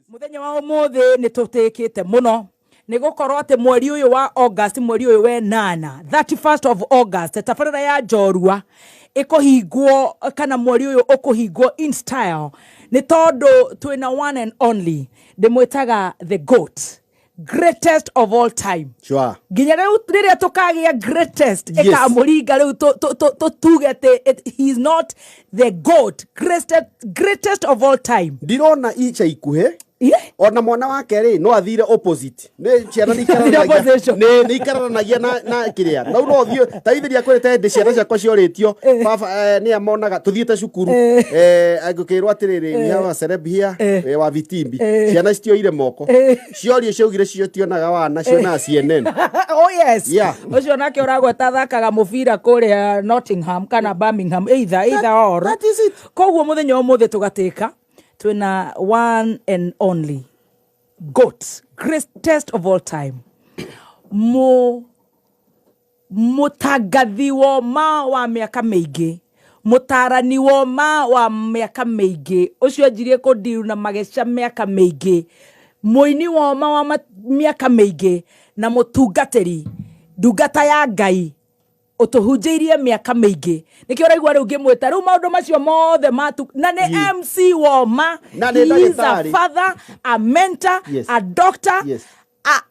Muthenya wa umuthi ni tutikite muno nä gå korwo atä mweri å yå wa August, mweri å yå wenana 31st of August, tabarĩra ya Njorua ĩkũhingwo kana mweri ũyũ ũkũhingwo in style nĩ tondũ twĩna one and only, ndĩmwĩtaga the GOAT, greatest of all time. Nginya rĩu rĩrĩa tũkagĩa greatest ĩkamũringa rĩu tũtuge atĩ he is not the GOAT, greatest of all time. Ndirona ica ikuhĩ. Ona mwana wake rĩ, no athire opposite, nĩ ciana nĩ Athire opposition. Nĩ ikararanagia na kĩrĩa nau no thiĩ ta ithiria kwĩrĩte hĩndĩ ciana ciakwa ciorĩtio baba, nĩ amonaga tũthiĩte cukuru, ngũkĩrwo atĩrĩrĩ, we have a celeb here, wa vitimbi. Ciana citioire moko, ciorio ciaugire cio tionaga wana, cionaga CNN. Oh yes. Ũcio nake ũragweta athakaga mũbira kũrĩa Nottingham kana Birmingham, either or. That is it. Koguo mũthenya ũmũthĩ tũgatĩka twĩna one and only GOAT, greatest of all time, mu mũtangathi woma wa mĩaka mĩingĩ, mũtarani woma wa mĩaka mĩingĩ, ũcio anjirie kũndiru na mageca mĩaka mĩingĩ, mũini woma wa mĩaka mĩingĩ, na mũtungatĩri ndungata ya Ngai ũtũhunjĩirie mĩaka mĩingĩ. Nĩkĩo ũraigua rĩu ngĩmwĩta rĩu maũndũ macio mothe matu na nĩ MC woma. Na nĩ He is a ndagĩtarĩ. father, a mentor, a doctor,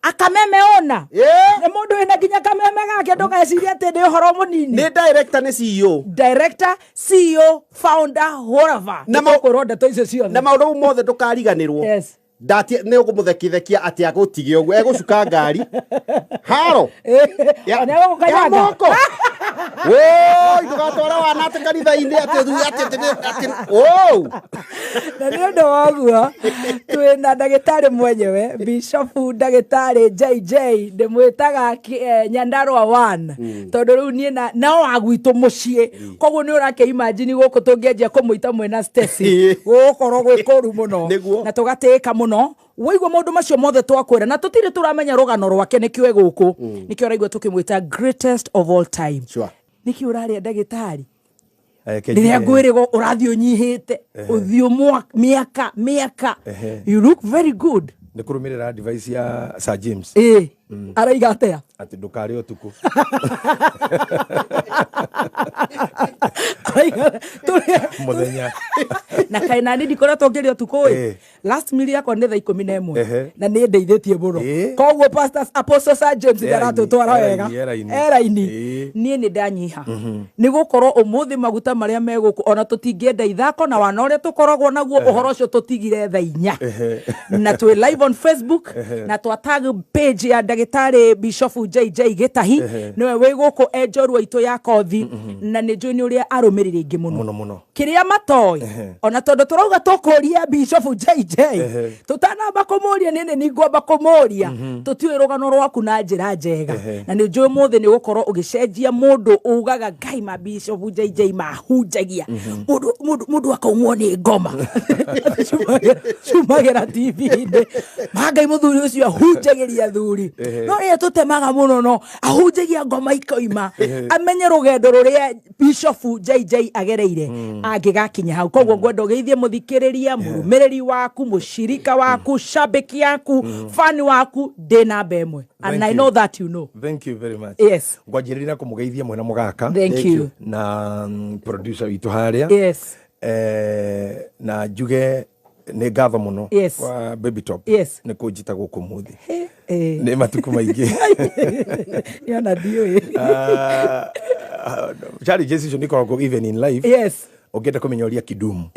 akameme ona. Nĩ mũndũ wĩna nginya kameme gake, ndũgecirie atĩ nĩ ũhoro mũnini. Nĩ director, nĩ CEO. Director, CEO, founder, whatever. Na Nĩtũkwĩrwo ndeto icio ciothe. Na maũndũ mau mothe ndũkariganĩrwo. Ndati nĩ ũkũmũthekithekĩa atĩ agũtige ũguo egũcuka ngari haro Ona egũgũkanyanga. Ya moko. Woi, ndũgatware wana atĩ kanitha-inĩ atĩ ũthiĩ atĩ atĩ atĩ ũũ. Na nĩ ũndũ wa ũguo twĩna ndagĩtarĩ mwenyewe, Bishofu ndagĩtarĩ JJ, ndĩmwĩtaga Nyandarua 1, tondũ rĩu niĩ no wa gwitũ mũciĩ, koguo nĩ ũrake imagine gũkũ tũngĩanjia kũmũita mwĩna Stacy, gũgũkorwo gwĩ kũru mũno. Na tũgatĩĩka mũno. Waigua maũndũ macio mothe twakwĩra, na tũtirĩ tũramenya rũgano rwake nĩkĩo e gũkũ. Nĩkĩo ũraigua tũkĩmwĩta greatest of all time. Nĩkĩo ũrarĩa, ndagĩtarĩ? Rĩrĩa ngwĩrĩgwo ũrathiĩ ũnyihĩte ũthiũ mĩaka mĩaka. You look very good. Nĩ kũrũmĩrĩra advice ya Sir James. Ĩ, araiga atĩa? Atĩ ndũkarĩe ũtukũ. Araiga Mũthenya. Na kaĩ nani ndikoretwo ngĩrĩa ũtukũ ĩ. Last meal yakwa nĩ thaa 11. Na nĩ ndeithĩtie mũno. Koguo Pastor Apostle Sir James Eraini, ndaratũtwara wega. eraini, eraini. Eraini. Niĩ nĩ ndanyiha nĩ gũkorwo ũmũthĩ maguta marĩa me gũkũ ona tũtingĩenda ithako na wana ũrĩa tũkoragwo naguo ũhoro ũcio tũtigire thaa 4. Na twĩ live on Facebook na twa tag page ya ndagĩtarĩ Bishofu JJ Gĩtahi, nĩwe wĩ gũkũ e njorua itũ ya kothi, na nĩ njũĩ nĩ ũrĩa arũmĩrĩri aingĩ mũno. Mũno mũno. Kĩrĩa matoĩ ona tondũ tũrauga tũkũria Bishofu JJ, tũtanamba kũmũria nĩ nĩ ngwamba kũmũria tũtiũĩ rũgano rwaku na njĩra njega. Na nĩ njũĩ ũmũthĩ nĩ ũgũkorwo ũgĩcenjia mũndũ ugaga Ngai ma Bishofu JJ mahunjagia mũndũ akaumwo nĩ ngoma cumagĩra TV-inĩ ma Ngai, mũthuri ũcio ahunjagĩria athuri no rĩrĩa tũtemaga mũno no ahunjagia ngoma ikoima, amenye rũgendo rũrĩa Bishofu JJ agereire angĩgakinya hau. Koguo ngwenda ũgeithie mũthikĩrĩria, mũrũmĩrĩri waku, mũcirika waku, shabiki yaku, fan waku, ndĩ namba ĩmwe, and Thank I you. know that you know. Thank you very much. Ngwanjĩrĩria na kũmũgeithia mwena mũgaka. Thank you. Na producer witũ harĩa. Na njuge nĩ ngatho mũno kwa Baby Top nĩ kũnjĩta gũkũ mũthĩ. Nĩ matukũ maingĩ. Nĩona ndiũĩ. Challenges icio nĩ ikoragwo even in life. Ũngĩenda kũmenya ũrĩa kidumu.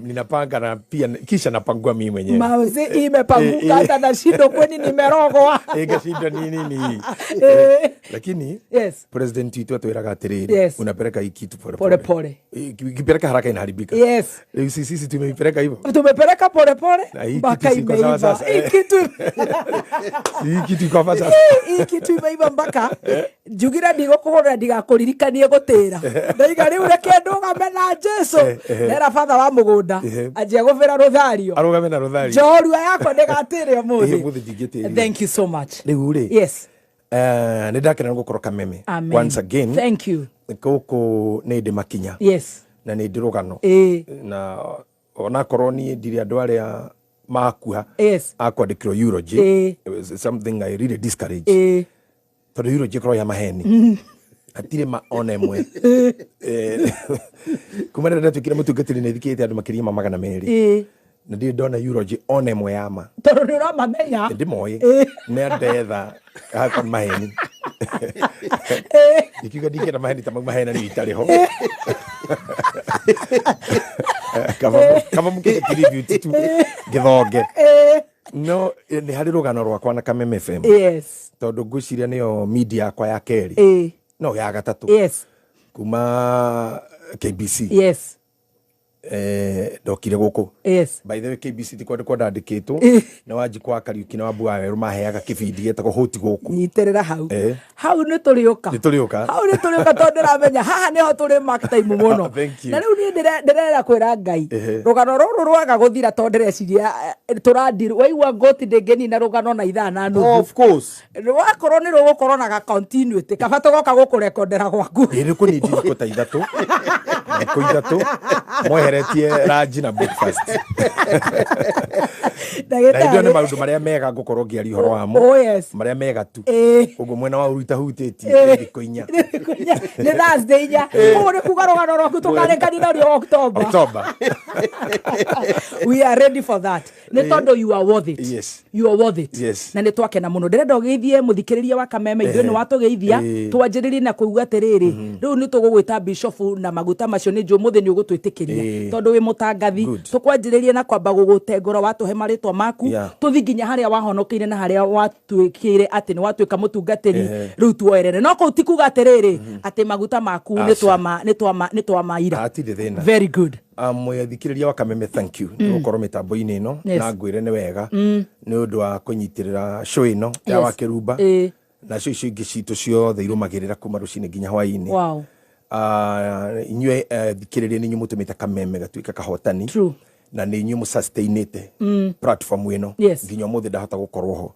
Ninapanga na pia kisha napangua mimi mwenyewe. Mauzi imepanguka hata na shindo kweni nimerogwa. Ngashindwa ni nini. Lakini president wetu atwĩraga atĩrĩrĩ, unapeleka hii kitu pole pole pole. Pole. Ukipeleka haraka inaharibika. Sisi tumeipeleka hivyo. Tumepeleka pole pole Na hii mpaka kitu siko sawa imeiva. sasa. Hii kitu Hii kitu iko hapa sasa. Hii kitu imeiva mpaka njugira ndigũkũhũrĩra ndigakũririkanie gũtĩra ndaiga rĩu reke ndũgame na Jesu. Nera batha wa mũgũnda anjia gũbĩra rũthario. Arũgame na rũthario. Njorua yakwa ndĩgatĩre ũmũthĩ. Ũmũthĩ ndingĩtĩrio. Thank you so much. Rĩu rĩ, nĩ ndakena nĩ gũkorwo Kameme. Amen. Once again. Thank you. Gũkũ nĩ ndĩ makinya. Na nĩ ndĩ rũgano. Na Onakorwo niĩ ndirĩ andũ arĩa makua akwandĩkĩrwo eulogy, it was something I really discourage, tondũ eulogy ĩkoragwo ya maheni, hatirĩ ma ona ĩmwe. Kuma rĩrĩa ndatuĩkire mũtungatĩri, nĩ thikĩte andũ makĩria ma 200, na ndirĩ ndona eulogy ona ĩmwe ya ma. Tondũ nĩ ũramamenya. Ndĩmoĩ nĩ andetha hakwa nĩ maheni. Ikiuga ndingĩenda maheni ta mau mahenanio itarĩ ho. Kaba mũkĩhe tribute tu ngĩthonge. No nĩ harĩ rũgano rwakwa na Kameme FM, tondũ ngwĩciria nĩyo media yakwa ya kerĩ, no ya gatatũ, kuma KBC. Ndokire gũkũ. By the way, KBC ti kwandĩkwo ndandĩkĩtwo, nĩ Wanjikũ wa Kariuki na Wambu wa Werũ maheaga kĩbindi gĩtagwo Hũti Gũkũ. Nyitĩrĩra hau. Hau nĩ tũrĩũka. Nĩ tũrĩũka. Hau nĩ tũrĩũka, tondũ ndĩramenya haha nĩho tũrĩ mark time mũno. Thank you. Na rĩu niĩ ndĩrera kwĩra Ngai, rũgano rũrũ rwaga gũthira, tondũ ndĩreciria tũrandi waigua ngũti ndĩngĩnina rũgano na ithaa na nuthu. Of course. Rwakorwo nĩ rũgũkorwo na ga continuity, kaba tũgoka gũkũrekondera gwaku. Ĩ nĩ kũnindi thikũ ta 3, thikũ 3 mweheretie lunch na breakfast, na hĩndĩ ĩyo nĩ Ndagĩtarĩ. maũndũ marĩa mega ngũkorwo ngĩaria ũhoro wamo, Oh yes. marĩa mega tu. Ũguo mwena wa ũru itahutĩtie, thikũ 4. Nĩ Thursday 4, koguo nĩ kuga rũgano rwaku tũkarĩkania naruo October. October. We are ready for that, nĩ tondũ you are worth it. You are worth it. Na nĩ twakena mũno. Ndĩrenda ũgeithie mũthikĩrĩria wa Kameme. Ithuĩ nĩ watũgeithia. Twanjĩrĩrie na kuuga atĩrĩrĩ, rĩu nĩ tũgũgwĩta bishofu na maguta macio nĩ njũ ũmũthĩ nĩ ũgũtwĩtĩkĩria, tondũ wĩ mũtangathi. Tũkwanjĩrĩrie na kwamba gũgũtengũra, watũhe marĩtwa maku, tũthi nginya harĩa wahonokeire na harĩa watuĩkĩire atĩ nĩ watuĩka mũtungatĩri. Rĩu tuoerere no kũu ti kuga atĩrĩrĩ atĩ maguta maku nĩ Aca. twama nĩ twama nĩ twamaira. Hatirĩ thĩna. Very good. Mwethikĩrĩria wa Kameme, thank you nĩ gũkorwo mĩtambo-inĩ ĩno, na ngwĩre nĩ wega nĩ ũndũ wa kũnyitĩrĩra show ĩno ya Wakĩrumba na show icio ingĩ citũ ciothe irũmagĩrĩra kuma rũcinĩ nginya hwaĩ-inĩ. Inyuĩ thikĩrĩria nĩ inyuĩ mũtũmĩte Kameme gatuĩke kahotani, na nĩ inyuĩ mũsustainĩte platform ĩno nginya ũmũthĩ ndahota gũkorwo ho.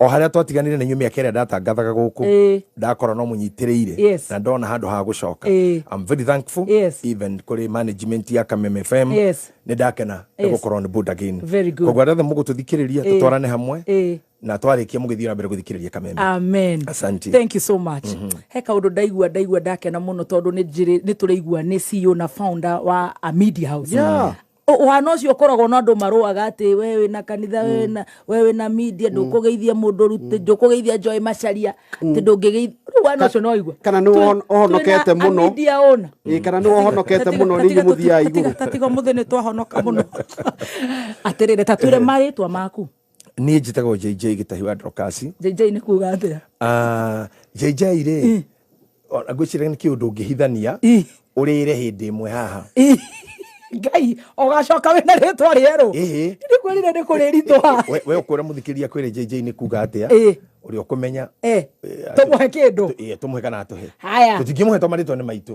O harĩa twatiganire na inyuĩ mĩaka ĩrĩa ndatangathaga gũkũ, ndakora no mũnyitĩrĩire, na ndona handũ ha gũcoka. I'm very thankful, even kũrĩ management ya Kameme FM. Nĩ ndakena nĩ gũkorwo on board again. Very good. Koguo arĩa othe mũgũtũthikĩrĩria, tũtwarane hamwe, na twarĩkia mũgĩthiĩ na mbere gũthikĩrĩria Kameme. Amen. Asante. Thank you so much. He kaũndũ ndaigua ndakena mũno, tondũ nĩ njĩrĩ nĩ tũraigua nĩ CEO na founder wa a media house. Ũhano ũcio ũkoragwo na andũ marũaga atĩ we wĩna kanitha, we wĩna media, ndũkũgeithia mũndũ rute, ndũkũgeithia Joy Macharia, atĩ ndũngĩgeithia rĩu wana ũcio no igua. Kana nĩ ũhonokete mũno. Media owner. Ĩ, kana nĩ ũhonokete mũno nĩ inyuĩ mũthiaga igũrũ. Tatiga mũthĩ nĩ twahonoka mũno. Atĩrĩrĩ, tatwĩre marĩtwa maku. Niĩ njĩtagwo JJ Gĩtahi wa Dorokasi. JJ nĩ kuga atĩa? Ah, JJ rĩ, ona ngwĩciria nĩ kĩũndũ ũngĩhithania ũrĩre hĩndĩ ĩmwe haha. Ngai, ũgacoka wĩna rĩtwa rĩerũ. Nĩ kwĩrire nĩ kũrĩ ritwa. We ũkwĩra mũthikĩrĩria kwĩrĩ JJ nĩ kuga atĩa, ũrĩa ũkũmenya. Tũmũhe kĩndũ. Tũmũhe kana atũhe? Haya. Tũtingĩmũhe to marĩtwa nĩ maitũ.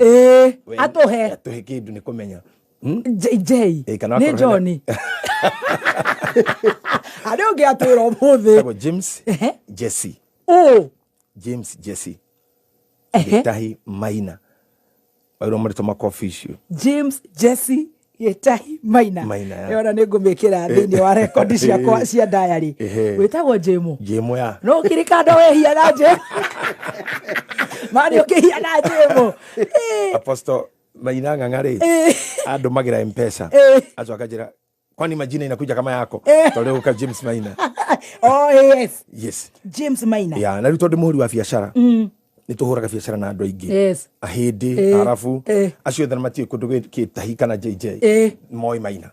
Atũhe. Atũhe kĩndũ nĩ kũmenya. JJ Kana nĩ akorwo John harĩ ũngĩ atwĩra ũmũthĩ. Etagwo James Jesse. Ũ. James Jesse Gĩtahi Maina, wairwo marĩtwa makwa official. James Jesse Gĩtahi Maina. Maina, ya. Ĩyo ona nĩ ngũmĩkĩra thĩinĩ wa rekondi ciakwa cia diary. Wĩtagwo Jĩmũ. Jĩmũ ya. No ũkĩrĩkanda wehia na Jĩmũ mani ũkĩhia na Jĩmũ. Apostle Maina Ng'ang'a rĩ, andũmagĩra Mpesa, acoka anjĩra, "Kwani majina inakuja kama yako?" Tondũ rĩu James Maina. Oh yes. Yes. James Maina. Ya, na rĩu tondũ mũhũri wa biacara, nĩ tũhũraga biacara na andũ aingĩ, ahĩndĩ, arabu, acio othe matiũĩ kũndũ kĩtahi kana JJ, moĩ Maina.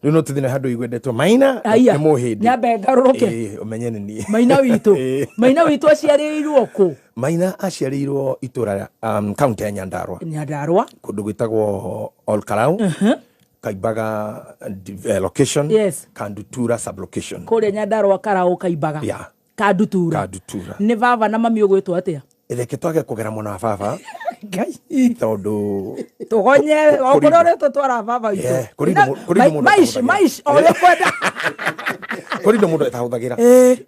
Rĩu no tũthiĩ na handũ igwendetwo Maina. Aya. Nĩ mũhĩndĩ. Nyambe ngarũrũke. Ũmenye nĩ niĩ. Maina witũ. Maina witũ aciarĩirwo kũ? Maina aciarĩirwo itũra, kaunti ya Nyandarua. Nyandarua. Kũndũ gwĩtagwo Olkarau, Kaimbaga location, Kandutura sublocation. Kũrĩa Nyandarua, Karaũ, Kaimbaga. Kandutura. Kandutura. Nĩ baba na mami ũgwĩtwo atĩa? Reke twage kũgera mwena wa baba, Ngai. Tondũ Tũgonye okorwo ũrĩa tũtwara baba witũ. Yeah, kũrĩ indo kũrĩ indo mũndũ Maish atahũthagĩra. maish o ũrĩa ũkwenda. Kũrĩ indo mũndũ atahũthagĩra,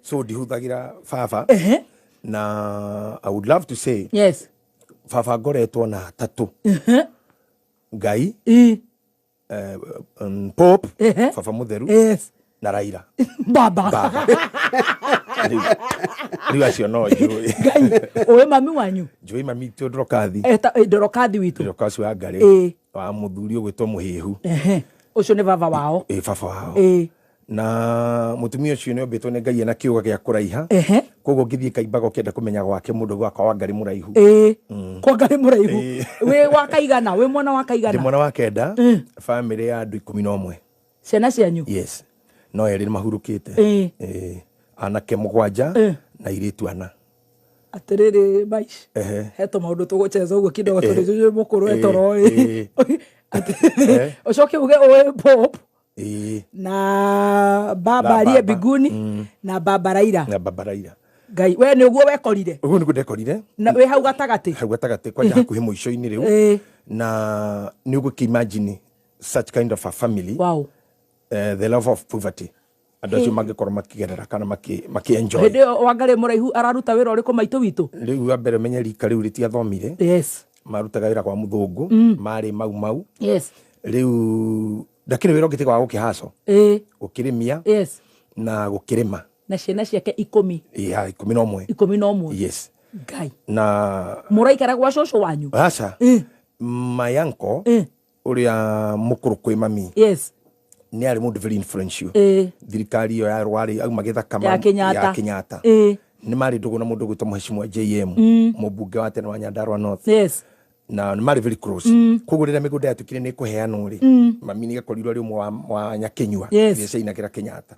so ndihũthagĩra baba, na I would love to say baba ngoretwo na atatũ: Ngai, Pope Baba Mutheru Yes. na Raila Baba. Baba. Rĩu acio no njũĩ. Ngai, ũĩ mami wanyu? Njũĩ mami witũ Ndorokathi. Ndorokathi witũ. Ndorokathi wa Ngarĩ. Wa mũthuri ũgwĩtwo Mũhĩhu. Ũcio nĩ baba wao. Baba wao. Na mũtumia ũcio nĩ ombĩtwo nĩ Ngai ena kĩũga gĩa kũraiha. Koguo ngĩthiĩ Kaimbaga ũkĩenda kũmenya gwake mũndũ gwakwa wa Ngarĩ mũraihu. Kwa Ngarĩ mũraihu. Wĩ wa kaigana, wĩ mwana wa kaigana? Ndĩ mwana wa kenda, family ya andũ 11. Ciana cianyu? Yes. No erĩ nĩ mahurũkĩte. Anake 7 na airĩtu 4. Atĩrĩrĩ Maish. He tũmaũndũ tũgũcheza ũguo kidogo tondũ tũrĩ mũkũrũ etoro ĩ. Ũcoke uge ũĩ Pope. Na baba aliye mbinguni na baba Raila. Na baba Raila. Ngai, we nĩ ũguo wekorire? Ũguo nĩguo ndekorire. Na wĩ hau gatagatĩ? Hau gatagatĩ kwanja hakuhĩ mũico-inĩ rĩu. Na nĩ ũgũkĩ-imagine such kind of a family. Wow. The love of poverty. Andũ acio mangĩkorwo makĩgerera kana makĩ-enjoy. Hĩndĩ ĩyo Wangarĩ mũraihu araruta wĩra ũrĩkũ maitũ witũ? Rĩu wa mbere menye rika rĩu rĩtiathomire. Yes. Marutaga wĩra kwa mũthũngũ, marĩ mau mau. Yes. Rĩu ndakĩrĩ wĩra ũngĩ tiga wa gũkĩhaco. Gũkĩrĩmia. Yes. Na gũkĩrĩma. Na ciana ciake 10. Yeah, 11. 11. Yes. Ngai. Na mũraikara gwa cũcũ wanyu? Aca. My uncle ũrĩa mũkũrũ kwĩ mami. Yes. Nĩ arĩ mũndũ very influential. Thirikari ĩyo ya Rwarĩ auma gĩthaka ya Kenyatta. Ya Kenyatta. Nĩ marĩ ndũgũ na mũndũ ũgwĩtwo Mheshimiwa JM, mũmbunge wa tene wa Nyandarua North. Yes. Na nĩ marĩ very close. Koguo rĩrĩa mĩgũnda yatuĩkire nĩ ĩkũheanwo rĩ, mami nĩ akorirwo arĩ ũmwe wa Nyakinyua iria ciainagĩra Kenyatta.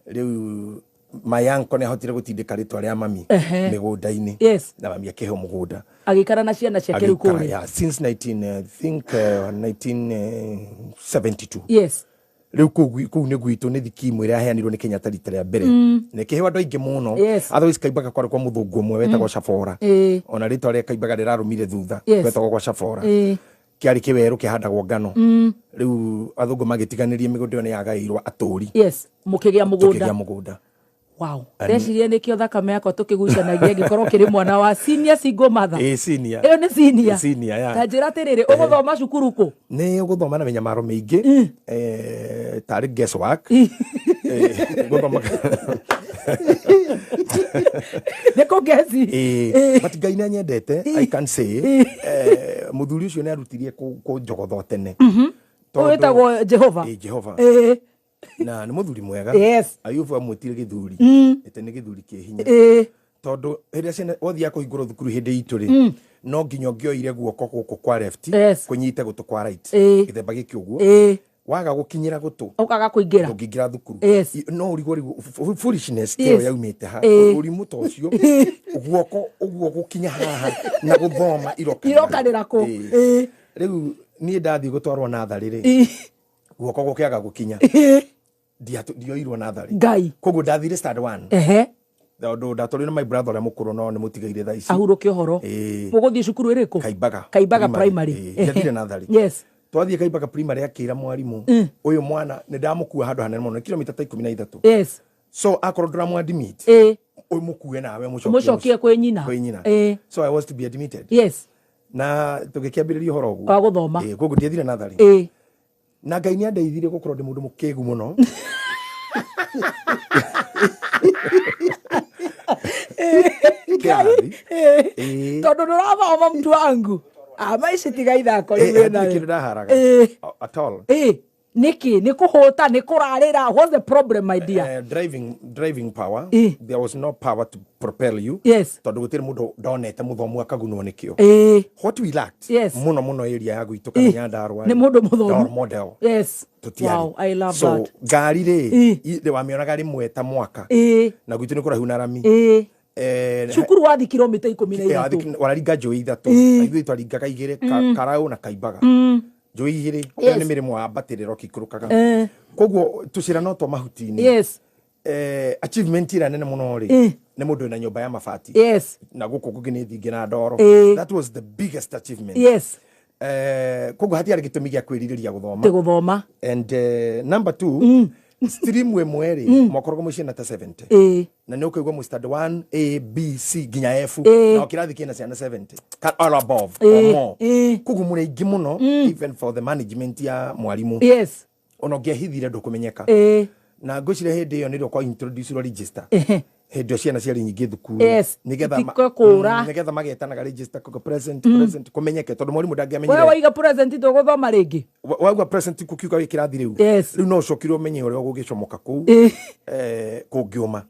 Rĩu my uncle nĩ ahotire gũtindĩka rĩtwa rĩa mami mĩgũnda-inĩ. Yes. Na mami akĩheo mũgũnda. Agĩikara na ciana ciake rĩu kũrĩa. Yeah, since 1972. Yes. Rĩu kũu nĩ gwitũ nĩ thikimu ĩrĩa yaheanirwo nĩ Kenyatta rita rĩa mbere. Na ĩkĩheo andũ aingĩ mũno. Otherwise Kaimbaga kwarĩ kwa mũthũngũ ũmwe wetagwo Cabora. Ona rĩtwa rĩa Kaimbaga rĩrarũmire thutha. Wetagwo gwa Cabora. Kĩarĩ kĩwerũ kĩhandagwo ngano. Rĩu athũngũ magĩtiganĩria mĩgũnda ĩyo nĩ yagaĩirwo atũri. Yes, mũkĩgĩa mũgũnda. Tũkĩgĩa mũgũnda. Wow. Ndeciria nĩkĩo thakame yakwa tũkĩgucanagia ngĩkorwo kĩrĩ mwana wa senior single mother. Senior. Ĩyo nĩ senior. Senior, yeah. Ta njĩra atĩrĩrĩ, ũgũthoma cukuru kũ? Nĩ ũgũthoma na mĩnyamaro mĩingĩ. Tarĩ guess work. Gũthoma. Nĩ kũngeci. But Ngai nĩ anyendete, I can say. Mũthuri ũcio nĩ arutirie kũnjogotho tene. Ũyũ wĩtagwo Jehova. Jehova. Na nĩ mũthuri mwega. Yes. Ayubu amwĩtire gĩthuri. Ĩte nĩ gĩthuri kĩ hinya. Tondũ hĩndĩ ciana wathiaga kũhingũrwo thukuru hĩndĩ itũ rĩ, no nginya ũngĩoire guoko gũkũ kwa left, kũnyite gũtũ kwa right. Gĩthemba gĩkĩ ũguo. Waga gũkinyĩra gũtũ, ũkaga kũingĩra. Ndũngĩingĩra thukuru. Yes. No ũrigwo rĩu foolishness ĩyo yaumĩte ha. Ũrimũ ta ũcio, guoko ũguo gũkinya haha na gũthoma irokanĩra kũ. Rĩu niĩ ndathiĩ gũtwarwo natharĩ rĩ, guoko gũkĩaga gũkinya. Ndioirwo natharĩ. Ngai. Koguo ndathire standard 1. Tondũ ndatwarirwo nĩ my brother ũrĩa mũkũrũ no nĩ mũtigaire thaa ici. Ahurũke ũhoro. Mũgũthiĩ cukuru ĩrĩkũ? Kaimbaga. Kaimbaga primary. Ndiathire natharĩ. Yes. Twathiĩ Kaimbaga primary akĩra mwarimũ, ũyũ mwana nĩ ndamũkua handũ hanene mũno, kilomita ta 13. Yes. So akorwo ndũramũ-admit, ũmũkue nawe ũmũcokie kwĩ nyina. Kwĩ nyina. So I was to be admitted. Yes. Na tũgĩkĩambĩrĩria ũhoro ũguo. Wa gũthoma. Koguo ndiathire natharĩ. Na Ngai nĩ andeithirie gũkorwo ndĩ mũndũ mũkĩgu mũno. Tondũ ndũrathoma mtu wangu. Maici tiga ithako rĩu wĩnayo. Hatirĩ kĩndũ ndaharaga. At all. Nĩkĩ? Nĩ kũhũta, nĩ kũrarĩra. What's the problem, my dear? Driving power. There was no power to propel you. Yes. Tondũ gũtirĩ mũndũ ndonete mũthomu akagunwo nĩkĩo. What we lacked, mũno mũno area ya gwitũ kana Nyandarua. Nĩ mũndũ mũthomu. Role model. Yes. Tũtiarĩ. Wow, I love so, that. Ngari rĩ, wamĩonaga rĩmwe ta mwaka. Na gwitũ nĩ kũraihu na rami. Cukuru wathi kilomita 13. Wararinga njũĩ 3. Ithuĩ twaringaga 2, Karaũ na Kaimbaga. Njũĩ 2, ĩyo nĩ mĩrĩmo wambatĩrĩra ũkĩikũrũkaga. Koguo tũcĩra no twa mahuti-inĩ. Yes. Achievement ĩrĩa nene mũno rĩ, nĩ mũndũ wĩna nyũmba ya mabati. Yes. Na gũkũ kũngĩ nĩ thingi na ndoro. That was the biggest achievement. Yes. Koguo hatiarĩ gĩtũmi gĩa kwĩrirĩria gũthoma. Ti gũthoma. And number 2, Stream ĩmwe rĩ, mwakoragwo mwĩ ciana ta 70. Na nĩ ũkaigua mwĩ standard 1 A B C nginya F, na o kĩrathi kĩna ciana 70 or above or more. Koguo mũrĩ aingĩ mũno, even for the management ya mwarimũ. Ona ũngĩahithire ndũkũmenyeka. Na ngwĩciria hĩndĩ ĩyo nĩrĩo kwa introduce register. Hĩndĩ ĩyo ciana ciarĩ nyingĩ thukuru. Nĩgetha Itikwe kũra. Nĩgetha magetanaga register kuga present, present, kũmenyeke tondũ mwarimũ We ndangĩamenyire. waiga present tũgũthoma rĩngĩ. Waigua present kukiuga wĩ kĩrathi rĩu. Rĩu no ũcokire ũmenye ũrĩa ũgũgĩcomoka kũu. Kũngĩũma.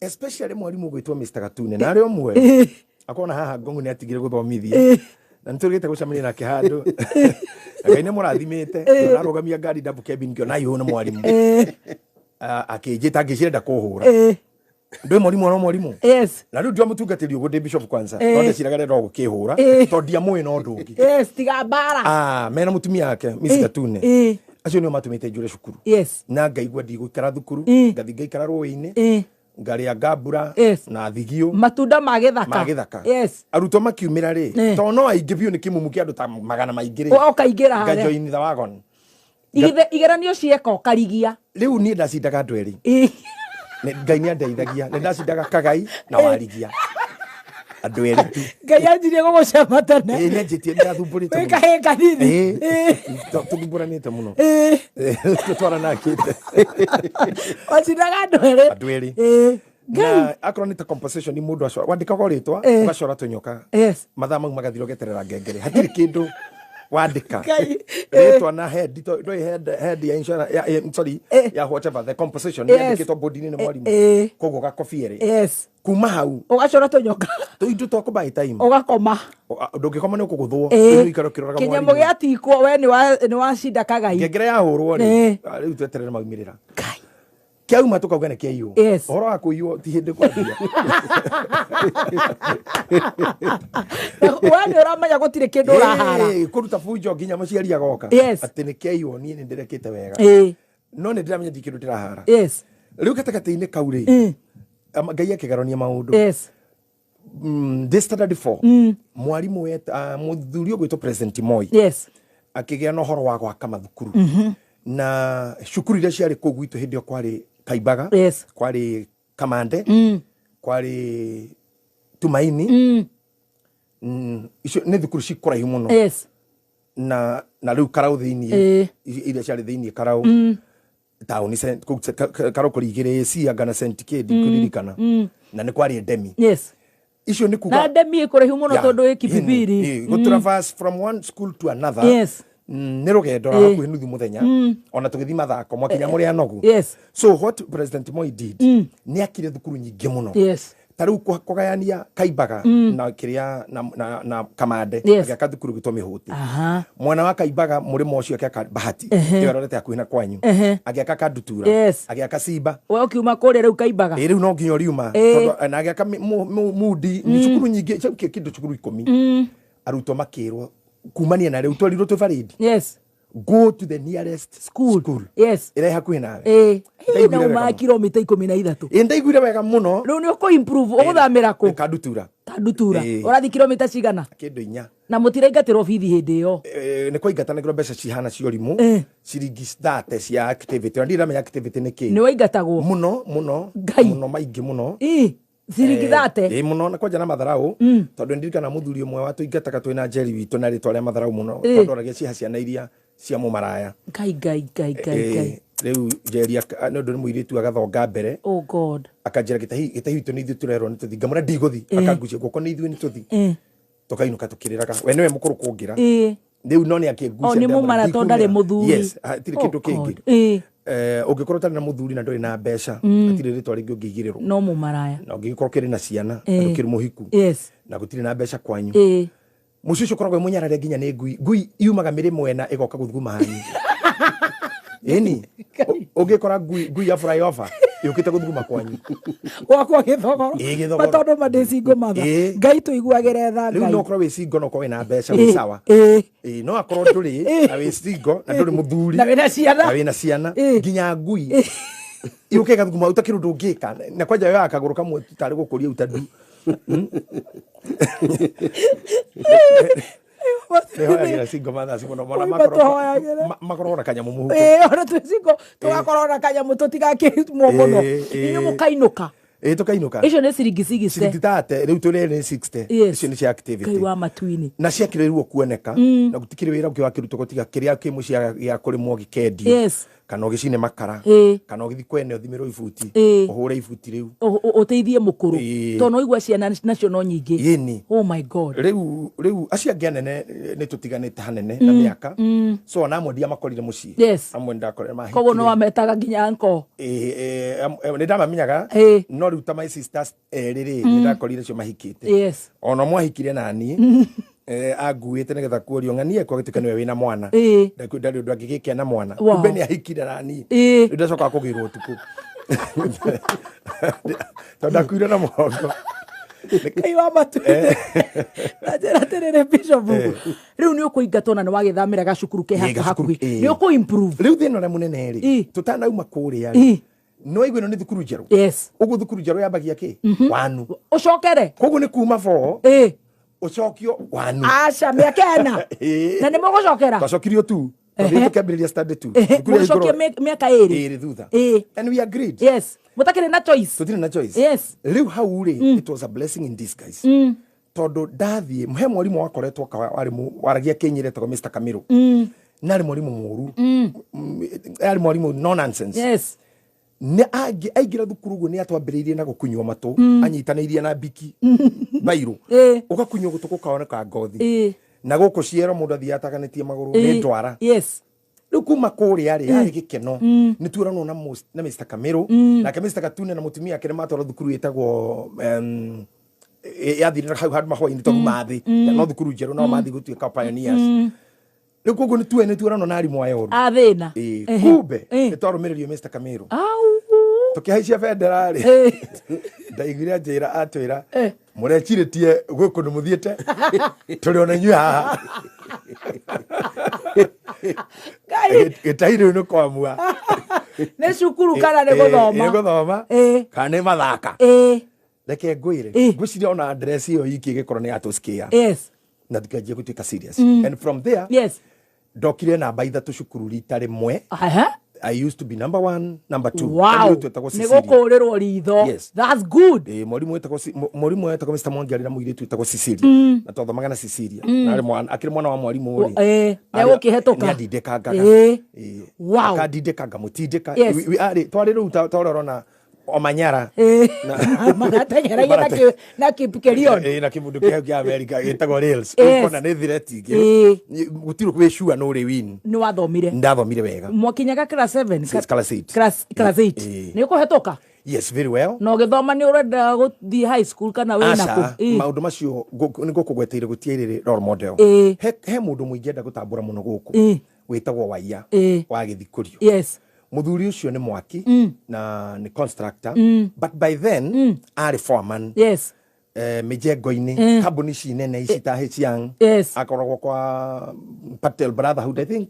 Especially mwarimũ ũgwĩtwo Mr. Gatune na arĩ ũmwe. Akona haha Ngongu nĩ atigire gũthomithia. Na nĩ tũrĩgĩte gũcemania nake handũ. Ngai nĩ mũrathimĩte. Narũgamia ngari double cabin ngĩona aiyũ nĩ mwarimũ. Akĩnjĩta ngĩciria ndakũhũra. Ndũĩ mwarimũ no mwarimũ. Na rĩu ndiamũtungatĩri ũguo ndĩ bishop kwanza. No ndeciraga rĩrĩa gũkĩhũra. Tondũ ndiamũĩ na ũndũ ũngĩ. Tiga mbara. Mena mũtumia wake Miss Gatune. Acio nĩo matũmĩte njũre cukuru. Na ngaigua ndigũikara thukuru, ngathi ngaikara rũĩ-inĩ, ngarĩa ngambura na thigio. Matunda ma gĩthaka. Ma gĩthaka. Arutwo makiumĩra rĩ, tondũ no aingĩ biũ nĩ kĩmumu kĩa andũ ta magana maingĩ rĩ. Ũkaingĩra harĩa. Ngajoin the wagon. Igeranio cieka ũkarigia. Rĩu niĩ ndacindaga andũ erĩ. Ngai nĩ andeithagia. Nĩ ndacindaga Kagai na Warigia. Andũ erĩ tu. Ngai anjirie gũgũcema tene. Ĩĩ, nĩ anjĩtie, nĩ ndathumbũrĩte Wĩ mũno. kahĩĩ kanini. Ĩĩ. Tũthumbũranĩte mũno. Tũtwaranakĩte. Wacindaga andũ erĩ. Andũ erĩ. Na akorwo nĩ ta composition mũndũ acora, wandĩkaga rĩtwa, ũgacora tũnyoka. Mathaa mau magathira ũgeterera ngengere. Hatirĩ kĩndũ wandĩka. Ngai. Rĩtwa na head, ndũĩ head ya insurance, ya, sorry, ya whatever, the composition, yandĩkĩtwo board-inĩ nĩ mwarimũ. Koguo ũgakobia erĩ. Kuma hau. Ũgacora tũnyoka. Tũindo twa kũbuy time. Ũgakoma. Ndũngĩkoma nĩ ũkũgũthwo. Rĩu ũikare ũkĩroraga Kĩnyamũ mwarimũ. gĩatikwo, we nĩ wacinda Kagai. Ngengere yahũrwo rĩ, rĩu tweterere maumĩrĩra. Ngai. Kĩauma tũkauga nĩ kĩaiywo. Ũhoro wa kũiywo ti hĩndĩ kwambia. We nĩ ũramenya gũtirĩ kĩndũ ũrahara. Kũruta bunjo nginya mũciari agoka. Atĩ nĩ kĩaiywo, niĩ nĩ ndĩrekĩte wega. No nĩ ndĩramenya ndirĩ kĩndũ ndĩrahara. Rĩu gatagatĩ-inĩ kau rĩ, Ngai akĩgarũnia maũndũ. Ndĩ standard 4. Mwarimũ mũthuri ũgwĩtwo President Moi. Akĩgĩa na ũhoro wa gwaka mathukuru. Na cukuru iria ciarĩ kũu gwitũ hĩndĩ ĩyo kwarĩ Kaimbaga, kwarĩ Kamande, kwarĩ Tumaini. Icio nĩ thukuru ci kũraihu mũno. Na rĩu Karau thĩiniĩ, iria ciarĩ thĩiniĩ Karau. Taũni kũu Karau kũrĩ igĩrĩ, Sianga na Saint K, ndikũririkana. Na nĩ kwarĩ Ndemi. Icio nĩ kuga Na Ndemi ĩ kũraihu mũno Yeah. tondũ ĩ Kibibiri. Gũ traverse from one school to another. Nĩ rũgendo rwa hakuhĩ nuthu mũthenya. Ona tũgĩthiĩ mathako, mwakinya mũrĩ anogu. So what President Moi did, nĩ akire thukuru nyingĩ mũno. Ta rĩu kũgayania Kaimbaga na kĩrĩa na Kamande, agĩaka thukuru gwĩtwo Mĩhũti. Mwena wa Kaimbaga mũrĩmo ũcio akĩaka Bahati, ĩyo ĩrorete hakuhĩ na kwanyu. Agĩaka Kandutura, agĩaka Simba. We ũkiuma kũrĩa rĩu Kaimbaga. Ĩ, rĩu no nginya ũriuma. Tondũ, na agĩaka Mundi, cukuru nyingĩ, kĩndũ cukuru 10. Arutwo makĩrwo kumania na rĩu twerirwo twĩ parade. Go to the nearest School. school. Ĩrĩa ĩ hakuhĩ nawe. Ndaiguire Na wega uma mũno. kilomita ikũmi na ithatũ. Ndaiguire wega mũno. Rĩu nĩ ũkũ improve, ũgũthamĩra kũ? Kandutura. Kandutura. Ũrathiĩ kilomita cigana? Kĩndũ inya. Na mũtiraingatĩrwo bithi hĩndĩ ĩyo? Nĩ kwaingatanagĩrwo mbeca cihana cia ũrimũ. Ciringi thate cia activity. Na ndiramenya activity nĩ kĩ. Nĩ waingatagwo? Mũno, mũno. Ngai. Mũno maingĩ mũno. Ciringi thate? Mũno, na kwanja na matharau. Tondũ ndirikana mũthuri ũmwe watũingataga twĩ na Njeri witũ na rĩtwa rĩa matharau mũno. Tondũ oragia ciha ciana iria cia mũmaraya. Ngai, Ngai, Ngai, Ngai, Ngai. Rĩu Njeri nĩ ũndũ nĩ mũirĩtu agathonga mbere. Oh God. Akanjĩra gĩtahi witũ nĩ ithuĩ tũrerwo nĩ tũthiĩ. Ngamwĩra ndigũthiĩ. Akangucia guoko nĩ ithuĩ nĩ tũthiĩ. Tũkainũka tũkĩrĩraga. We nĩwe mũkũrũ kũngĩra. Rĩu no nĩ akĩngucia O, nĩ ndamwĩra, mũmara tondũ ndarĩ Ndikumĩra. mũthuri. Yes, hatirĩ Oh kĩndũ kĩngĩ. God. Ũngĩkorwo ũtarĩ na mũthuri na ndũrĩ na mbeca, hatirĩ rĩtwa rĩngĩ ũngĩigĩrĩrwo. No mũmaraya. Na ũngĩgĩkorwo ũkĩrĩ na ciana, na ndũkĩrĩ mũhiku. Na gũtirĩ na mbeca kwanyu. Mũciĩ ũcio ũkoragwo wĩ mũnyarare nginya nĩ ngui. Ngui yumaga mĩrĩmo ĩna ĩgoka gũthuguma hanyu. Ĩni, ũngĩkora ngui ya flyover yũkĩte gũthuguma kwanyu. Gwakwa gĩthogoro. Ĩĩ, gĩthogoro. Ma tondũ ma ndĩ single mother. Ngai tũiguagĩre tha Rĩu Ngai. no ũkorwo wĩ single na ũkorwo wĩna mbeca, wĩ sawa. Ĩĩ, no akorwo ndũrĩ, na wĩ single, na ndũrĩ mũthuri. Na wĩna ciana. Na wĩna ciana. Nginya ngui. Yũke ĩgathuguma, ũtakĩrĩ ũndũ ũngĩka. Na kwanja yoyaga kagũrũ kamwe tarĩ gũkũria uta ndu. Nĩhoyagĩra single mothers mũno mona Oi, makorwo matũhoyagĩre. makorwo na kanyamũ mũhuko. Ĩĩ, ona twĩ single tũgakorwo na kanyamũ tũtigakĩmwo mũno. Ĩĩ, Inyuĩ ĩĩ. mũkainũka. Ĩĩ, tũkainũka. Icio nĩ ciringi 60. Ciringi tate rĩu tũrĩ nĩ 60. Yes. Icio nĩ cia activity. Ngai wa matu-inĩ. Na ciakĩrĩrwo kuoneka na gũtikĩrĩ wĩra ũngĩ wakĩrutwo gũtiga kĩrĩa kĩ mũciĩ gĩa kũrĩmwo gĩkendio, kana ũgĩcine makara, kana ũgĩthiĩ kwene ũthimĩrwo ibuti, ũhũre ibuti rĩu. Ũteithie mũkũrũ. Tondũ no igua ciana nacio no nyingĩ. Ĩni. Oh my God. Rĩu acio angĩ anene nĩ tũtiganĩte hanene na mĩaka, so ona amwe ndiamakorire mũciĩ. Amwe ndakorire mahikire. Koguo no wametaga nginya uncle. Ĩĩ, nĩ ndamamenyaga. No rĩu ta my sisters erĩ rĩ, nĩ ndakorire cio mahikĩte. Ona mwahikire nani anguĩte nĩgetha kuorio ng'anie kwagĩtuĩka nĩwe wĩna mwana. Ndarĩ ũndũ angĩgĩkia na mwana. Kumbe nĩ ahikire nani. Rĩu ndacokaga kũgĩrwo ũtukũ tondũ ndakuire na mũgongo. Ngai wa matu-inĩ. Na njĩra atĩrĩrĩ, Bishop, rĩu nĩ ũkũingatwo na nĩ wagĩthamĩra gacukuru ke Ĩĩ, gacukuru, hakuhĩ. ĩĩ. Nĩ ũkũ improve. Rĩu thĩna ũrĩa mũnene rĩ, tũtanauma kũrĩa rĩ, no igua ĩno nĩ thukuru njerũ. Ũguo thukuru njerũ yambagia kĩ wanu. Ũcokere. Koguo nĩ kuma 4 ũcokio wanu. Aca, mĩaka ĩna. Na nĩ mũgũcokera. Twacokirio tu tondũ tũkĩambĩrĩria standard 2. Thukuru ya Mũgĩcokia igũrũ- mĩaka ĩrĩ. Ĩrĩ thutha. And we agreed. Yes. Mũtakĩrĩ na choice. Tũtirĩ na choice. Rĩu hau rĩ, it was a blessing in disguise, tondũ ndathiĩ he mwarimũ wakoretwo ka warĩ waragia Kĩnyĩra etagwo Mr Kamiru, na arĩ mwarimũ mũru. Arĩ mwarimũ no nonsense. Nĩ aingĩra thukuru ũguo nĩ atwambĩrĩirie na gũkunywo matũ anyitanĩirie na biki bairũ. Ũgakunywo gũtũ gũkaoneka ngothi. Na gũkũ ciero mũndũ athiaga ataganĩtie magũrũ nĩ ndwara. Rĩu kuma kũrĩa rĩ, yarĩ gĩkeno nĩ tuoranwo na Mr Kamiru, nake Mr Gatune na mũtumia ake nĩ matwarwo thukuru ĩtagwo yathirire hau handũ mahwainĩ tondũ mathĩ no thukuru njerũ nao mathiĩ gũtuĩka pioneers. Rĩu koguo nĩ tuoranwo na arimũ aya oru. A thĩna. Ĩĩ, kumbe nĩ twarũmĩrĩrio Mr Kamiru. Au. Tũkĩhaicia bendera rĩ, ndaiguire anjĩra atwĩra, mũrecirĩtie gwĩ kũndũ mũthiĩte, tũrĩ ona inyuĩ haha. Ngai. Gĩtai rĩu nĩ kwamua. Nĩ cukuru kana nĩ gũthoma? Nĩ gũthoma kana nĩ mathaka. Reke ngwĩre, ngwĩciria ona address ĩyo iki ĩgĩkorwo nĩ yatũscare. Na tukĩanjia gũtuĩka serious, and from there ndokire namba 3 cukuru rita rĩmwe. I used to be number 1, number 2. Twetagwo Nĩ Cecilia. gũkũrĩrwo ritho. Yes. That's good. Ĩĩ, mwarimũ wetagwo Mr Mwangi arĩ na mũirĩtu wĩtagwo Cecilia, na twathomaga na Cecilia na arĩ mwana akĩrĩ mwana wa mwarimũ rĩ. Nĩegũkĩhetũka. Nĩ andindĩkangaga. Akandindĩka ngamũtindĩka. Twarĩ rĩu ta ũrĩa ũrona Omanyara. Marateng'eragia na Kipkelion. Ĩĩ, na kĩmũndũ kĩu kĩa America gĩtagwo rails. Ũkona nĩ threat ingĩ. Gũtirĩ kwĩ sure no ũrĩ win. Nĩ wathomire. Ndathomire wega. Mwakinyaga class 7? Six, class 8. Class 8. Ĩĩ. Nĩ ũkũhetũka? Yes, very well. Na ũgĩthoma nĩ ũrenda gũthiĩ high school kana wĩna Aca, kũ? Maũndũ macio nĩ ngũkũgweteire gũtiairĩ role model. He mũndũ mũingĩenda gũtambũra mũno gũkũ wĩtagwo Waiya wa Gĩthikũrio. Mũthuri ũcio nĩ mwaki na nĩ constructor, but by then arĩ foreman mĩjengo-inĩ kambuni ici nene ici ta H-Young. Akoragwo kwa Patel Brotherhood, I think,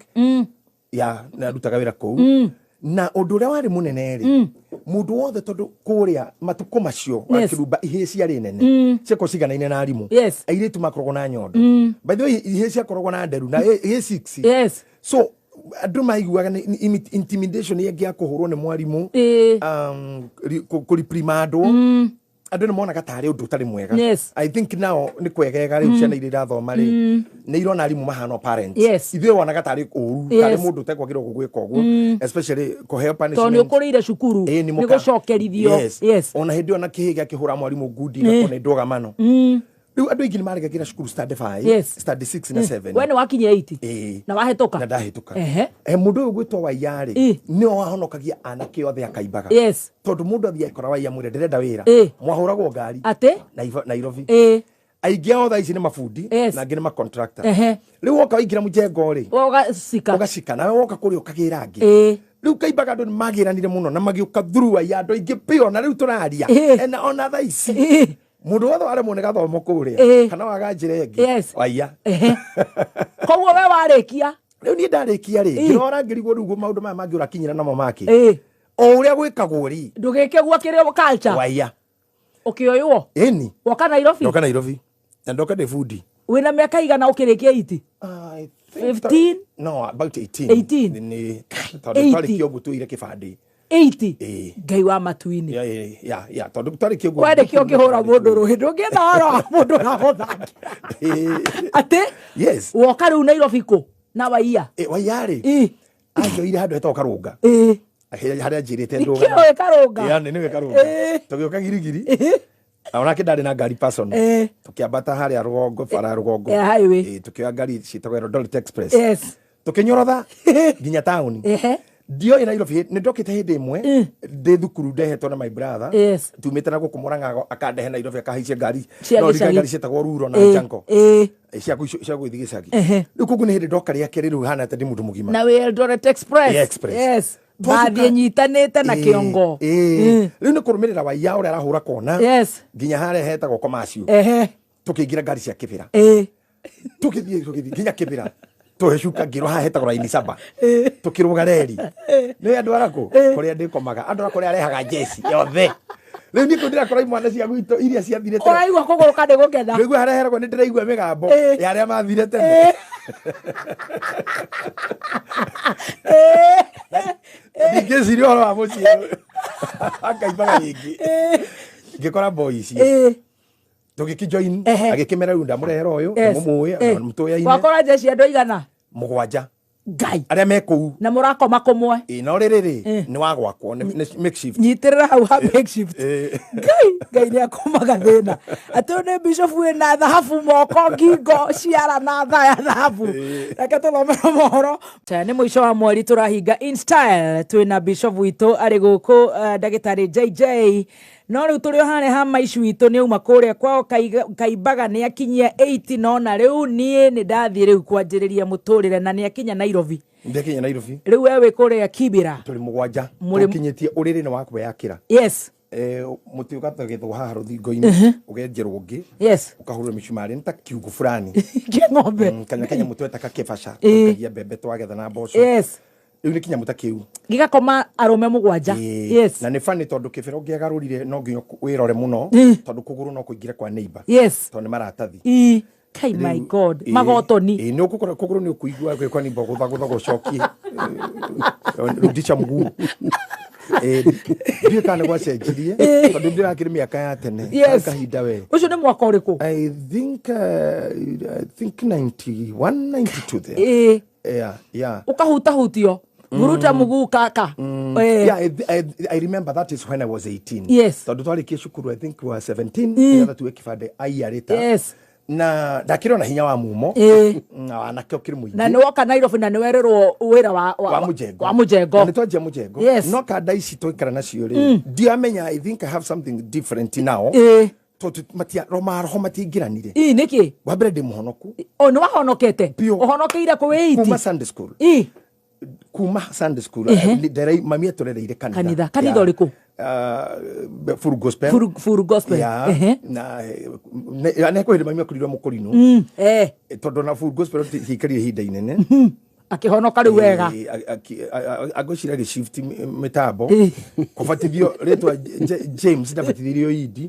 ya na arutaga wĩra kũu. Na ũndũ ũrĩa warĩ mũnene rĩ, mũndũ wothe, tondũ kũrĩa matukũ macio wa Kĩrumba ihĩĩ ciarĩ nene ciakorwo ciganaine na arimũ. Airĩtu makoragwo na nyondo. By the way, ihĩĩ ciakoragwo na nderu na ihĩĩ 6. So andũ maiguaga nĩ intimidation ĩngĩ ya kũhũrwo nĩ mwarimũ, kũriprimandwo, andũ nĩ monaga tarĩ ũndũ ũtarĩ mwega. I think now nĩ kwegega rĩu ciana iria irathoma rĩ, nĩ irona arimũ mahana o parents. Ithuĩ wonaga tarĩ ũru, tarĩ mũndũ ũtekwagĩrĩrwo gwĩka ũguo, especially kũheo Tondũ nĩ punishment. ũkũrĩire cukuru. Ĩĩ, nĩ Nĩ gũcokerithio. Ona hĩndĩ ĩyo na kĩhĩ gĩakĩhũra mwarimũ ngundi igakorwo nĩ ndũgamano. Rĩu andũ aingĩ nĩ maregagĩra cukuru standard 5, standard 6 na 7. We nĩ wakinyia 8? Ĩĩ. Na wahĩtũka? Na ndahĩtũka. Mũndũ ũyũ gwĩtwo Waiya rĩ, nĩwe wahonokagia anake othe akaimbaga. Tondũ mũndũ athiĩ akora Waiya mwĩre ndĩrenda wĩra, mwahũragwo ngari Atĩ? Nairobi. Aingĩ ao thaa ici nĩ mabundi na angĩ nĩ macontractor. Rĩu woka waingĩra mũjengo rĩ, Ũgacika. Ũgacika nawe woka kũrĩa ũkagĩra angĩ. Rĩu kaimbaga andũ nĩ magĩranire mũno na magĩũka through Waiya andũ aingĩ pio, na rĩu tũraria. Na ona thaa ici mũndũ wothe waremwo nĩ gathomo kũrĩa kana waga njĩra ĩngĩ, Waiya. Koguo we warĩkia? Rĩu niĩ ndarĩkia rĩ, ngĩrora ngĩrigwo rĩu maũndũ maya mangĩ ũrakinyĩra namo make o ũrĩa gwĩkagwo rĩ. Ndũgĩkĩgua kĩrĩa culture. Waiya. Ũkĩoywo? Ĩni. Woka Nairobi? Ndoka Nairobi na ndoka ndĩ bundi. Wĩna mĩaka igana ũkĩrĩkia 80? I think 15? No, about 18. 18? Nĩ 80. tondũ twarĩkia ũguo tuoire kĩbandĩ. 80? Ĩĩ. Ngai wa matu-inĩ. Ya, tondũ twarĩkia ũguo We nĩkĩo ũngĩhũra mũndũ rũhĩ, ndũngĩetha wara wa mũndũ ũramũthakĩra. Atĩ? Yes. Woka rĩu Nairobi kũ? Na Waia? Waia rĩ, Ĩ. anjoire handũ hetagwo Karũnga. Ĩ. Harĩa njĩrĩte Nĩkĩo wĩ Karũnga? Ya, nĩ nĩwe Karũnga. Ĩ. Tũgĩũka Girigiri. Ĩ. Na onake ndarĩ na ngari personal. Ĩ. Tũkĩambata harĩa rũgongo, bara ya rũgongo. Ya highway. Ĩ, tũkĩoya ngari ciĩtagwo Eldoret Express. Yes. Tũkĩnyorotha nginya taũni. Ehe. Ndioĩ Nairobi, nĩ ndokĩte hĩndĩ ĩmwe ndĩ thukuru ndehetwo na my brother. Yes. Tumĩte na gũkũ Mũrang'a akandehe Nairobi akahaicia ngari. Cia No ndirikana gĩcagi. ngari ciĩtagwo Ruro na Ĩ. Jango. Ĩ. Cia gũgĩthiĩ gĩcagi. Ehe. Rĩu koguo nĩ hĩndĩ ndoka rĩa kerĩ rĩu hana ta ndĩ mũndũ mũgima. Na wĩ Eldoret Express. Yeah, Express. Yes. Twacoka- Bathiĩ nyitanĩte na Ĩ, kĩongo. ĩ. Rĩu nĩ kũrũmĩrĩra Waia ũrĩa arahũra kona. Yes. Nginya harĩa hetagwo Komacio. Ehe. Tũkĩingĩra ngari cia Kĩbĩra. Ĩ. Tũgĩthiĩ nginya Kĩbĩra. Tũgĩcuka ngĩrwo haha hetagwo raini saba. Tũkĩrũga reri. Nĩ andũ arakũ? Kũrĩa ndĩkomaga. Andũ arakũ kũrĩa arehaga jeci yothe. Rĩu niĩ kũu ndĩrakora imwana cia gwitũ iria ciathire tene. Ũraigua kũgũrũka nĩ gũkena. Rĩu harĩa heragwo nĩ ndĩraigua mĩgambo Ĩ. ya arĩa mathire tene. Ĩ. Ndingĩciria ũhoro wa mũciĩ. Akaimbaga rĩngĩ. Ngĩkora boy icio. Ĩ. Tũgĩkĩjoin Ehe. agĩkĩmera rĩu ndamũrehera ũyũ Yes. nĩmũmũĩ Ĩ. mũtũyaine Wakora njeci andũ aigana? mũgwanja Ngai. arĩa me kũu. Na mũrakoma kũmwe. Ĩ, no rĩrĩ rĩ Ĩ. nĩ wa gwakwo nĩ makeshift. Nyitĩrĩra hau ha makeshift. Ĩ. Ngai, Ngai nĩ akũmaga thĩna. Atĩ ũyũ nĩ bishop wĩna thahabu moko, ngingo, ciara na thaa ya thahabu. Reke tũthomere mohoro. Nĩ mũico wa mweri tũrahinga in style. Twĩna bishop witũ arĩ gũkũ, ndagĩtarĩ JJ. No rĩu tũrĩ o harĩa ha maici witũ nĩ auma kũrĩa kwao Kaimbaga nĩ akinyia 80 no na rĩu niĩ nĩ ndathiĩ rĩu kwanjĩrĩria mũtũrĩre na nĩ akinya Nairobi. Ndekinya Nairobi. Rĩu we wĩ kũrĩa Kibera. Tũrĩ mũgwanja. Mũrĩ- Tũkinyĩtie ũrĩrĩ nĩ wa kwĩyakĩra. Yes. Mũtĩ ũgatagethwo haha rũthingo-inĩ, ũgenjerwo ũngĩ. Yes. Ũkahũrwo mĩcumarĩ nĩ ta kiugũ fulani. Kĩa ng'ombe. Kana kanyamũ twetaga kĩbaca. Ĩ. Twaikagia mbembe twagetha na mboco. Yes. Rĩu nĩ kĩnyamũ ta kĩu. Gĩgakoma arũme mũgwanja. Ĩ. Yes. Na nĩ funny tondũ kĩbĩra ũngĩagarũrire no nginya wĩrore mũno tondũ kũgũrũ no kũingĩre kwa neighbor. Yes. Tondũ nĩ maratathi. Ĩ. Kai my Rĩu, God. ĩ, Magotoni. ĩ, nĩ ũgũkora kũgũrũ nĩ ũkũigua gwĩ kwa neighbor gũthagũtha gũcokie. Rudisha mguu. Ndiũĩ kana nĩ gwacenjirie tondũ ndĩrakĩrĩ mĩaka ya tene. Yes. Kahinda we. Ũcio nĩ mwaka ũrĩkũ? I think 91, 92 there. Ĩ. Yeah, yeah. Ũkahutahutio. Buruta mguu kaka. Ĩ. Yeah, I remember that is when I was 18. Yes. Tondũ twarĩkia cukuru I think we were 17. Nĩgetha tuwe kĩbandĩ a year later. Yes. Na ndakĩrĩ ona hinya wa mumo. Ĩ. Na wanake ũkĩrĩ mũingĩ. Na nĩ woka Nairobi na nĩ werĩrwo wĩra wa mũjengo. Wa mũjengo. Na nĩ twanjia mũjengo. Yes. No kanda ici twaikara nacio rĩ, ndiamenya I think I have something different now. Ĩ. Tondũ maroho matiingĩranire. Ĩ, nĩkĩ? Wa mbere ndĩ mũhonoku. O, nĩ wahonokete? Biũ. Ũhonokeire kũ wĩ Kuma 80? Sunday school. Ĩ. Kuma Sunday school. Ehe. Mami atũrereire kanitha. Kanitha. Kanitha Yeah. ũrĩkũ? Full Gospel. Full Gospel. Yeah. Ehe. Na, nĩ kwĩ hĩndĩ mami akorirwo mũkũrinũ. Tondũ na Full Gospel ciaikarire ihinda inene. Akĩhonoka rĩu wega. Angwĩciria agĩshift mĩtambo. Ĩ. Kũbatithio rĩtwa James ndabatithirio Idi.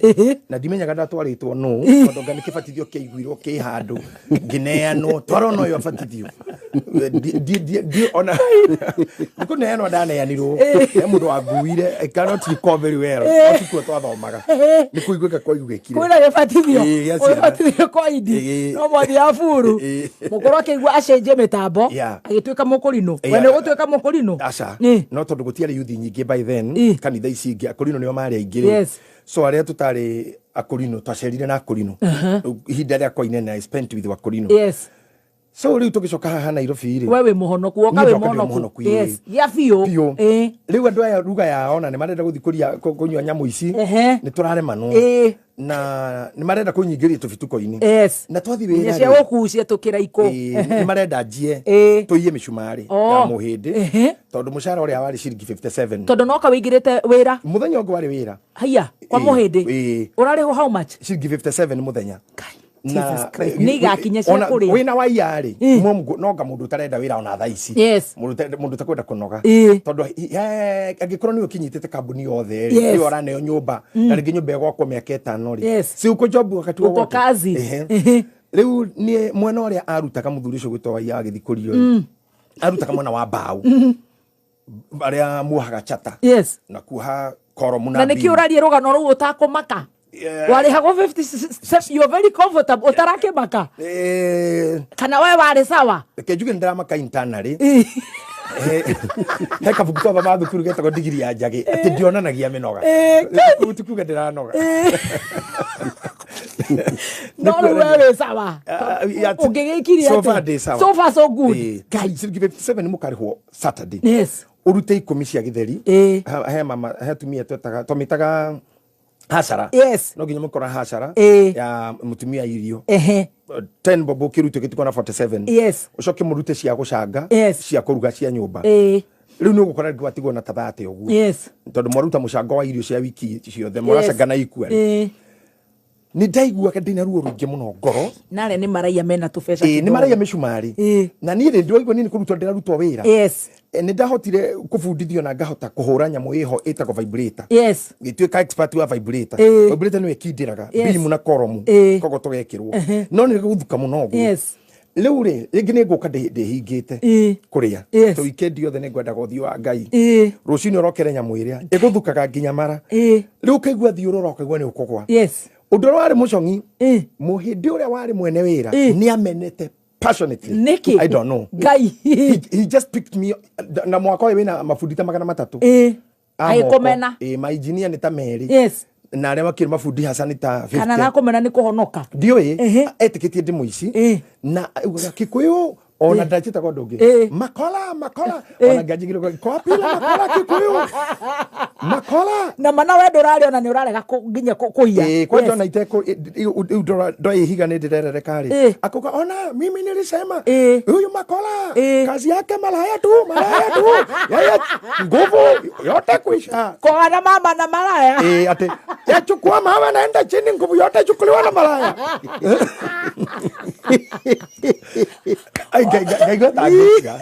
Na ndimenyaga ndatwarĩtwo nũ, tondũ anga nĩ kĩbatithio kĩaiguirwo kĩ handũ ngĩneanwo, twarona ũyũ abatithio. Ona nĩ kũneanwo ndaneanirwo. He mũndũ wanguire, I cannot recall very well. No tikuo twathomaga. Nĩ kũiguĩka kwaiguĩkire. Kwĩna gĩbatithio. Ĩ, gĩa ciana. Ũgĩbatithio kwa Idi. Ĩ. No mwathi ya buru. Ĩ. Mũkũrũ akĩigua acenjie mĩtambo. Yeah. Agĩtuĩka mũkũrinũ. Ĩ, We nĩ ũgũtuĩka mũkũrinũ? Aca. Ĩ. No tondũ gũtiarĩ youth nyingĩ by then, Ĩ. kanitha ici ingĩ akũrinũ nĩo marĩ aingĩ rĩ. Yes. So arĩa tũtarĩ akũrinũ twacerire na akũrinũ. Ihinda rĩakwa inene I spent with akũrinũ. Yes. So rĩu tũgĩcoka haha Nairobi rĩ. We wĩ mũhonoku, woka Niĩ wĩ ndoka ndĩ mũhonoku. mũhonoku, ĩ. Yes. Gĩa biũ. Biũ. Ĩ. Rĩu andũ aya ruga yao na nĩ marenda gũthiĩ kũnyua nyamũ ici. Ehe. Nĩ tũraremanwo. Ĩ. Na nĩ marenda kũnyingĩria tũbituko-inĩ. Yes. Na twathiĩ Nginya wĩra cia rĩ. gũkucia tũkĩraikũ. Ĩ, nĩ marenda njie. Ĩ. Tũiye mĩcumarĩ Oh. ya mũhĩndĩ. Ehe. Tondũ mũcara ũrĩa warĩ ciringi 57. Tondũ noka wĩingĩrĩte wĩra. Mũthenya ũngĩ warĩ wĩra. Haiya, kwa Ĩ, mũhĩndĩ. ĩ. Ũrarĩhwo how much? Ciringi 57 mũthenya. Kai, Na, Jesus Christ. Nĩ igakinya cia ona kũrĩa. wĩna wa iya rĩ, Ĩ. no nga mũndũ ũtarenda wĩra ona thaa ici. Yes. Mũndũ ũtakwenda kũnoga. Ĩ. Tondũ angĩkorwo nĩwe ũkĩnyitĩte kambuni yothe rĩ, Yes. nĩwe ũraneo nyũmba, na rĩngĩ nyũmba ĩgwakwo mĩaka ĩtano rĩ. Yes. Si uko job wakati Uko wowote. kazi. Ehe. Ehe. Rĩu niĩ mwena ũrĩa arutaga mũthuri ũcio gwĩtwo Waiya agĩthiĩ kũrio arutaga mwena wa mbaũ arĩa muohaga chata na kuoha koromu na nĩkĩ ũraria rũgano rũu ũtakũmaka? Warĩhagwo 50, you're very comfortable, ũtarakĩmaka? Kana we warĩ sawa? Reke njuge nĩndĩramaka internally. He kabuku twathomaga thukuru getagwo ndigiri ya njagĩ atĩ ndionanagia mĩnoga. Rĩu ti kuga ndĩranoga. No rĩu we wĩ sawa. Ũngĩgĩkirie So far ndĩ sawa. So far so good. Ngai. Ciringi 57 mũkarĩhwo Saturday. Yes. Ũrute 10 cia gĩtheri. He mama, he atumia twetaga, twamĩtaga hacara. Yes. No nginya mũkora hacara ya mũtumia irio. 10 bob ũkĩrutwo gĩtigwo na 47. Yes. Ũcoke mũrute cia gũcanga, Yes. cia kũruga cia nyũmba. Rĩu nĩ ũgũkora rĩngĩ watigwo na ta 30 ũguo. Yes. Tondũ mwaruta mũcango wa irio cia wiki ciothe, mũracanga na ikua. Nĩ ndaiguaga ndĩna ruo rũingĩ mũno ngoro. Na arĩa nĩ maraiya mena tũbeca Nĩ kidogo. maraiya mĩcumarĩ. Na niĩ rĩ, ndĩraigua niĩ nĩ kũrutwo ndĩrarutwo wĩra. Yes. Nĩ ndahotire kũbundithio na ngahota kũhũra nyamũ ĩho ĩtagwo vibrator. Yes. Ngĩtuĩka expert wa vibrator. Vibrator nĩyo ĩkindĩraga beam na koromu, koguo tũgekĩrwo. No nĩ gũthuka mũno ũguo. Yes. Rĩu rĩ, rĩngĩ nĩ ngũka ndĩhingĩte kũrĩa. Yes. To weekend yothe nĩ ngwendaga ũthiũ wa Ngai. Rũcinĩ ũrokere nyamũ ĩrĩa ĩgũthukaga nginya mara. Rĩu ũkaigua thiũrũra ũkaigua nĩ ũkũgwa. Yes. Ũndũ ũrĩa warĩ mũcong'i, mũhĩndĩ ũrĩa warĩ mwene wĩra nĩ amenete passionately. Nĩkĩ? I don't know. Ngai. He just picked me na mwaka ũyũ wĩna mabundi ta 300. Agĩkũmena. Ma engineer nĩ ta merĩ. Yes. Na arĩa makĩrĩ mabundi haca nĩ ta 50. Kana arakũmena nĩ kũhonoka. Ndiũĩ, etĩkĩtie ndĩ mũici. Na augaga Kikuyu ona ndajĩtaga ũndũ ũngĩ. Makola, makola. Ona nganjigire kwa pila makola Kikuyu. Makola. Na mana we ndũrarĩ ona nĩ ũrarega nginya kũiya. Kwanja ona itekũ, rĩu ndoya ihiga nĩ ndĩrerereka rĩ. Akauga ona mimi nilisema huyu Makola kazi yake malaya tu, malaya tu. Yeye nguvu yote kuisha. Kwa na mama na malaya. Ate yachukua mawe naenda chini, nguvu yote chukuliwa na malaya. Ai, ngaigua ta ngĩtiga.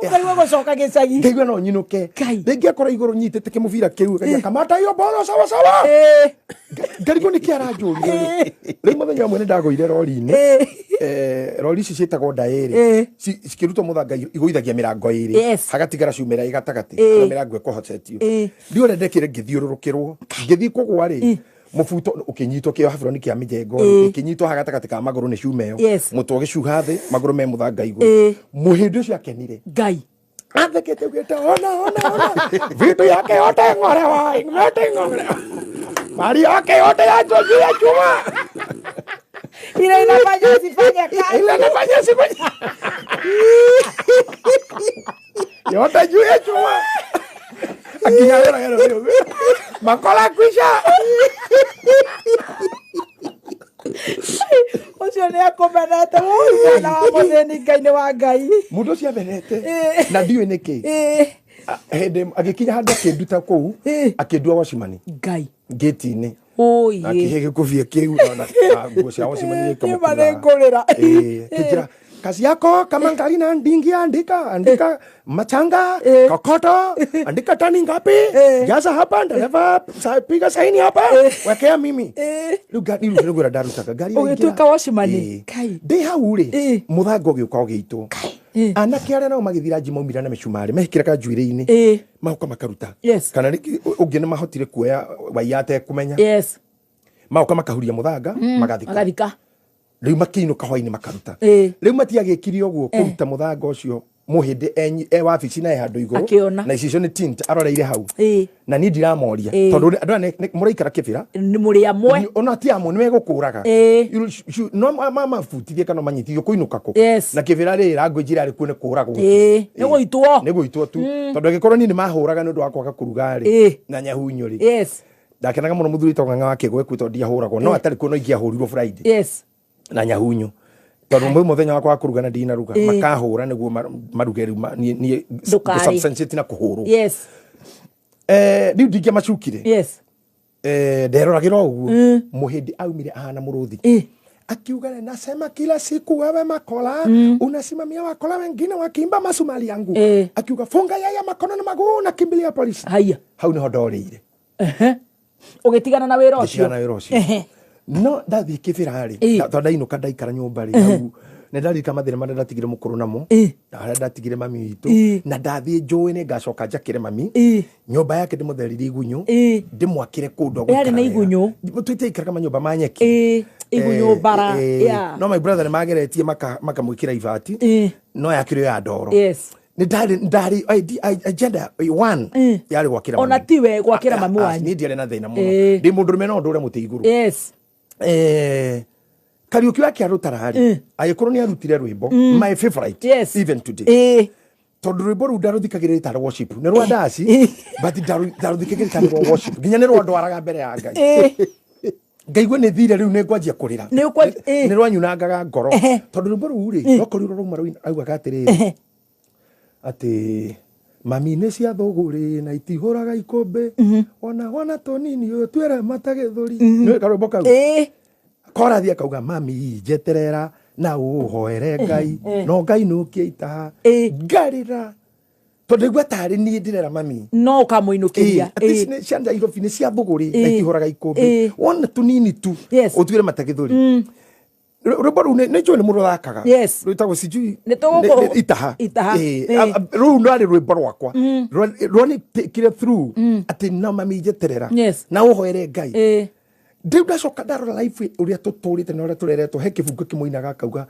Ũkaigua gũcoka gĩcagi. Ngaigua no nyinũke. Rĩngĩ akora igũrũ nyitĩte kĩmũbira kĩu, akauga, kamata hiyo bolo sawa sawa. Ngarigwo nĩkĩ aranjũria. Rĩu mũthenya ũmwe nĩndagũire rori-inĩ. Rori ici ciĩtagwo ndaĩrĩ. Cikĩrutwo mũthanga igũithagia mĩrango ĩrĩ. Yes. Hagatigara ciumĩra ĩ gatagatĩ, na mĩrango ĩkũhocetio. Ndiũĩ ũrĩa ndekire ngĩthiũrũrũkĩrwo. Ngĩthiĩ kũgũa rĩ, mũbuto ũkĩnyitwo kĩo haburoni kĩa mĩjengo rĩ, gĩkĩnyitwo haha gatagatĩ ka magũrũ nĩ cuma ĩyo. Yes. Mũtwe ũgĩcuha thĩ, magũrũ me mũthanga igũrũ. Mũhĩndĩ ũcio akenire. Ngai. Athekete augĩte, ona, ona, ona. Vitu yake yote ng'orewa, yote ng'orewa. Mali yake yote ya juu ya chuma. Ile inafanya usifanye kazi. Ile inafanya usifanye. Yote juu ya chuma. Akinya wera wera wera. Makola kwisha. Ũcio nĩ akũmenete. Ũi, mwana wa mũthĩni, Ngai nĩ wa Ngai. Mũndũ ũcio amenete. Na ndiũĩ nĩkĩ. Hĩndĩ agĩkinya handũ akĩnduta kũu, akĩndua wacimani. Ngai. Gate-inĩ. Ũi. Na akĩhe gĩkũbia kĩu na nguo cia wacimani Niĩ ma nĩngũrĩra. Kĩnjĩra, kazi yako kama ngali na ndingi, andika, andika machanga, kokoto, andika tani ngapi, jaza hapa, dereva, piga saini hapa, wekea mimi. Rĩu rĩu nĩguo ndarutaga ngari ĩraingĩra. Ũgĩtuĩka wacimani. Kai. Ndĩ hau rĩ, mũthanga ũgĩũka ũgĩitwo. Anake arĩa nao magĩthira nji maumire na mĩcumarĩ, mehĩkĩraga njuĩrĩ-inĩ. Magoka makaruta. Yes. Kana rĩngĩ ũngĩ nĩ mahotire kuoya waiya atekũmenya. Yes. Magoka makahuria mũthanga, magathika. Magathika. Rĩu makĩinũka hwainĩ makaruta. Rĩu matiagĩkire ũguo kũruta mũthanga ũcio mũhĩndĩ e wabici na e handũ igũrũ. Akĩona. Na icicio nĩ tint aroreire hau. Na niĩ ndiramoria. Tondũ andũ aya mũraikara kĩbĩra. Nĩ mũrĩ amwe. Nĩ, ona ti amwe, nĩ megũkũraga. No mabutithie kana manyitithie ũkũinũka kũ? Yes. Na kĩbĩra rĩ, language ĩrĩa arĩ kuo nĩ kũragwo tu. Nĩ gũitwo. Nĩ gũitwo tu. Tondũ angĩkorwo niĩ nĩ mahũraga nĩ ũndũ wa kwaga kũruga rĩ, na nyahunyo rĩ. Yes. Ndakenaga mũno mũthuri wĩtagwo Ng'ang'a wa Kĩgwe tondũ ndiahũragwo. No atarĩ kuo no ingĩahũrirwo Friday. Yes. Na nyahunyo. Tondũ mũthenya wakwa wa kũruga na ndinaruga, makahũra nĩguo maruge rĩu niĩ Ndũkarĩe. gũ-substantiate na kũhũrwo. Yes. Rĩu ndingĩamacukire. Yes. Nderoragĩra o ũguo. Mũhĩndĩ aumire ahana mũrũthi. Akiuga nasema kila siku wewe Makola, unasimamia wakola wengine wakiimba masumali yangu. Akiuga funga yaya makono na maguu na kimbilia polisi. Haya. Hau niho ndorĩire. Ũgĩtigana na wĩra ũcio? Ngĩtigana na wĩra ũcio. No ndathiĩ kĩbĩra rĩ, tondũ ndainũka ndaikara nyũmba rĩ, hau nĩ ndaririkana mathĩna marĩa ndatigire mũkũrũ namo, na harĩa ndatigire mami witũ, na ndathiĩ njũĩ nĩ ngacoka njakĩre mami nyũmba yake, ndĩmũtheririe igunyũ, ndĩmwakĩre kũndũ. Yarĩ na igunyũ? Twĩte manyũmba ma nyeki. Igunyũ bara. No my brother nĩ mageretie makamwĩkĩra ibati, no yakĩrĩ ya ndoro. Nĩ ndarĩ agenda one yarĩ gwakĩra Ona mami. Tiwe gwakĩra mami Ah, ah, wanyu. Niĩ ndiarĩ na thĩna mũno, ndĩ mũndũrũme no ndũre mũtĩ igũrũ. Kariũki wake arũtara rĩ, agĩkorwo nĩ arutire rwĩmbo, my favorite even today, tondũ rwĩmbo rũu ndarũthikagĩrĩria tarĩ worship, nĩ rwa ndaci, but ndarũthikagĩrĩria tarĩ rwa worship, nginya nĩ rwandwaraga mbere ya Ngai, ngaigua nĩ thire rĩu nĩ ngwanjia kũrĩra. Nĩ rwanyunangaga ngoro, tondũ rwĩmbo rũu rĩ, rwakorirwo rauma raugaga atĩrĩrĩ, atĩ mami nĩ cia thũgũrĩ na itihũraga ikũmbĩ, ona wana tũnini ũtuĩre mata gĩthũri. Nĩ karwĩmbo kau korathi akauga, "Mami, njeterera na ũhoere Ngai, no Ngai nũkie itaha." Ngarĩra tondũ igua tarĩ niĩ ndĩrera mami. No ũkamũinũkĩria. Atĩ ici nĩ cia Nairobi, nĩ cia thũgũrĩ na itihũraga ikũmbĩ, wona tũnini tu ũtuĩre mata gĩthũri. Rwĩmbo rũu nĩ njũĩ nĩ mũndũ ũthakaga, rwĩtagwo sijui Nĩ tũgũkũ- Itaha. Itaha. Rũu rwarĩ rwĩmbo rwakwa rwanitikire through, atĩ no mami njeterera na ũhoere Ngai. Rĩu ndacoka ndarora life ũrĩa tũtũrĩte na ũrĩa tũreretwo, he kĩbungo kĩmũinaga akauga,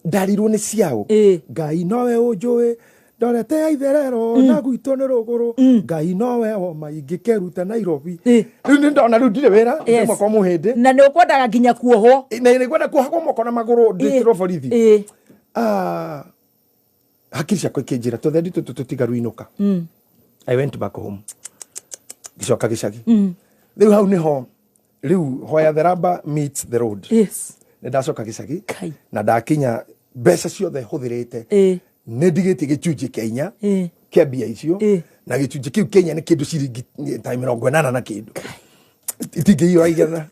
ndarirwo nĩ ciaũ, Ngai nowe ũnjũĩ, ndorete ya itherero na gwitũ nĩ rũgũrũ, Ngai nowe woma ingĩkeruta Nairobi. Rĩu nĩ ndona rĩu ndirĩ wĩra, ndĩ kwa mũhĩndĩ. Na nĩ ũkwendaga nginya kuohwo. Na nĩ ngwenda kuohagwo moko na magũrũ, ndĩtĩrwo borithi. Ah, hakiri ciakwa ikĩnjĩra tũthendi tũtũ tũtigaru, inũka. I went back home, ngĩcoka gĩcagi. Rĩu hau nĩho rĩu where the rubber meets the road. Nĩ ndacoka gĩcagi. Kai. Na ndakinya, mbeca ciothe hũthĩrĩte, nĩ ndigĩtie gĩcunjĩ kĩa inya kĩa mbia icio, na gĩcunjĩ kĩu kĩa inya nĩ kĩndũ ciringi ta 80 na kĩndũ, itingĩiyũra 100.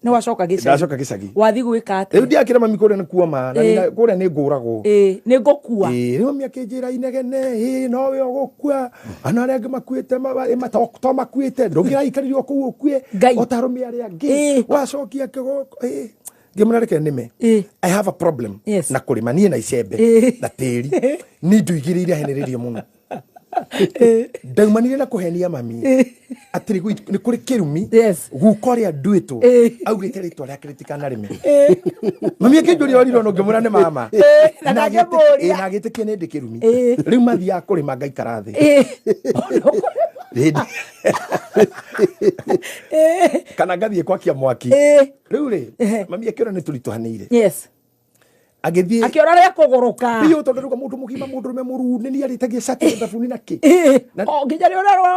Nĩ wacoka gĩcagi? Ndacoka gĩcagi. Wathi gwĩka Rĩu atĩa? ndiakĩra mami kũrĩa nĩ kuoma na kũrĩa nĩ ngũragwo. Nĩ ngũkua. Ĩĩ, rĩu mami akĩnjĩra inegene, ĩĩ nowe ũgũkua, ana arĩa angĩ makuĩte to makuĩte, ndũngĩraikarire o kũu ũkue Ngai. o ta arũme arĩa angĩ. Wacokia kĩgoko, ĩĩ ngĩmwĩra reke nĩme. I have a problem na kũrĩma niĩ na icembe na tĩri, nĩ indo igĩrĩ iria henereirio mũno. Ndaumanire na kũhenia mami atĩ nĩ kũrĩ kĩrumi guka ũrĩa nduĩtwo augĩte rĩtwa rĩake rĩtikanarĩme. Mami akĩnjũria orirwo no, ngĩmwĩra nĩ mama. Na Na ndangĩmũria. Na agĩtĩkia nĩ ndĩ kĩrumi. Rĩu mathiaga kũrĩma ngaikara thĩ. Kana ngathiĩ gwakia mwaki. Rĩu rĩ, mami akĩona nĩ tũritũhanĩire, agĩthiĩ Akĩona rĩa kũgũrũka. Biũ, tondũ rĩu mũndũ mũgima, mũndũ rũme mũruu, nĩ niĩ arĩtagia cati na thabuni na kĩ. O nginya rĩ ũrerwo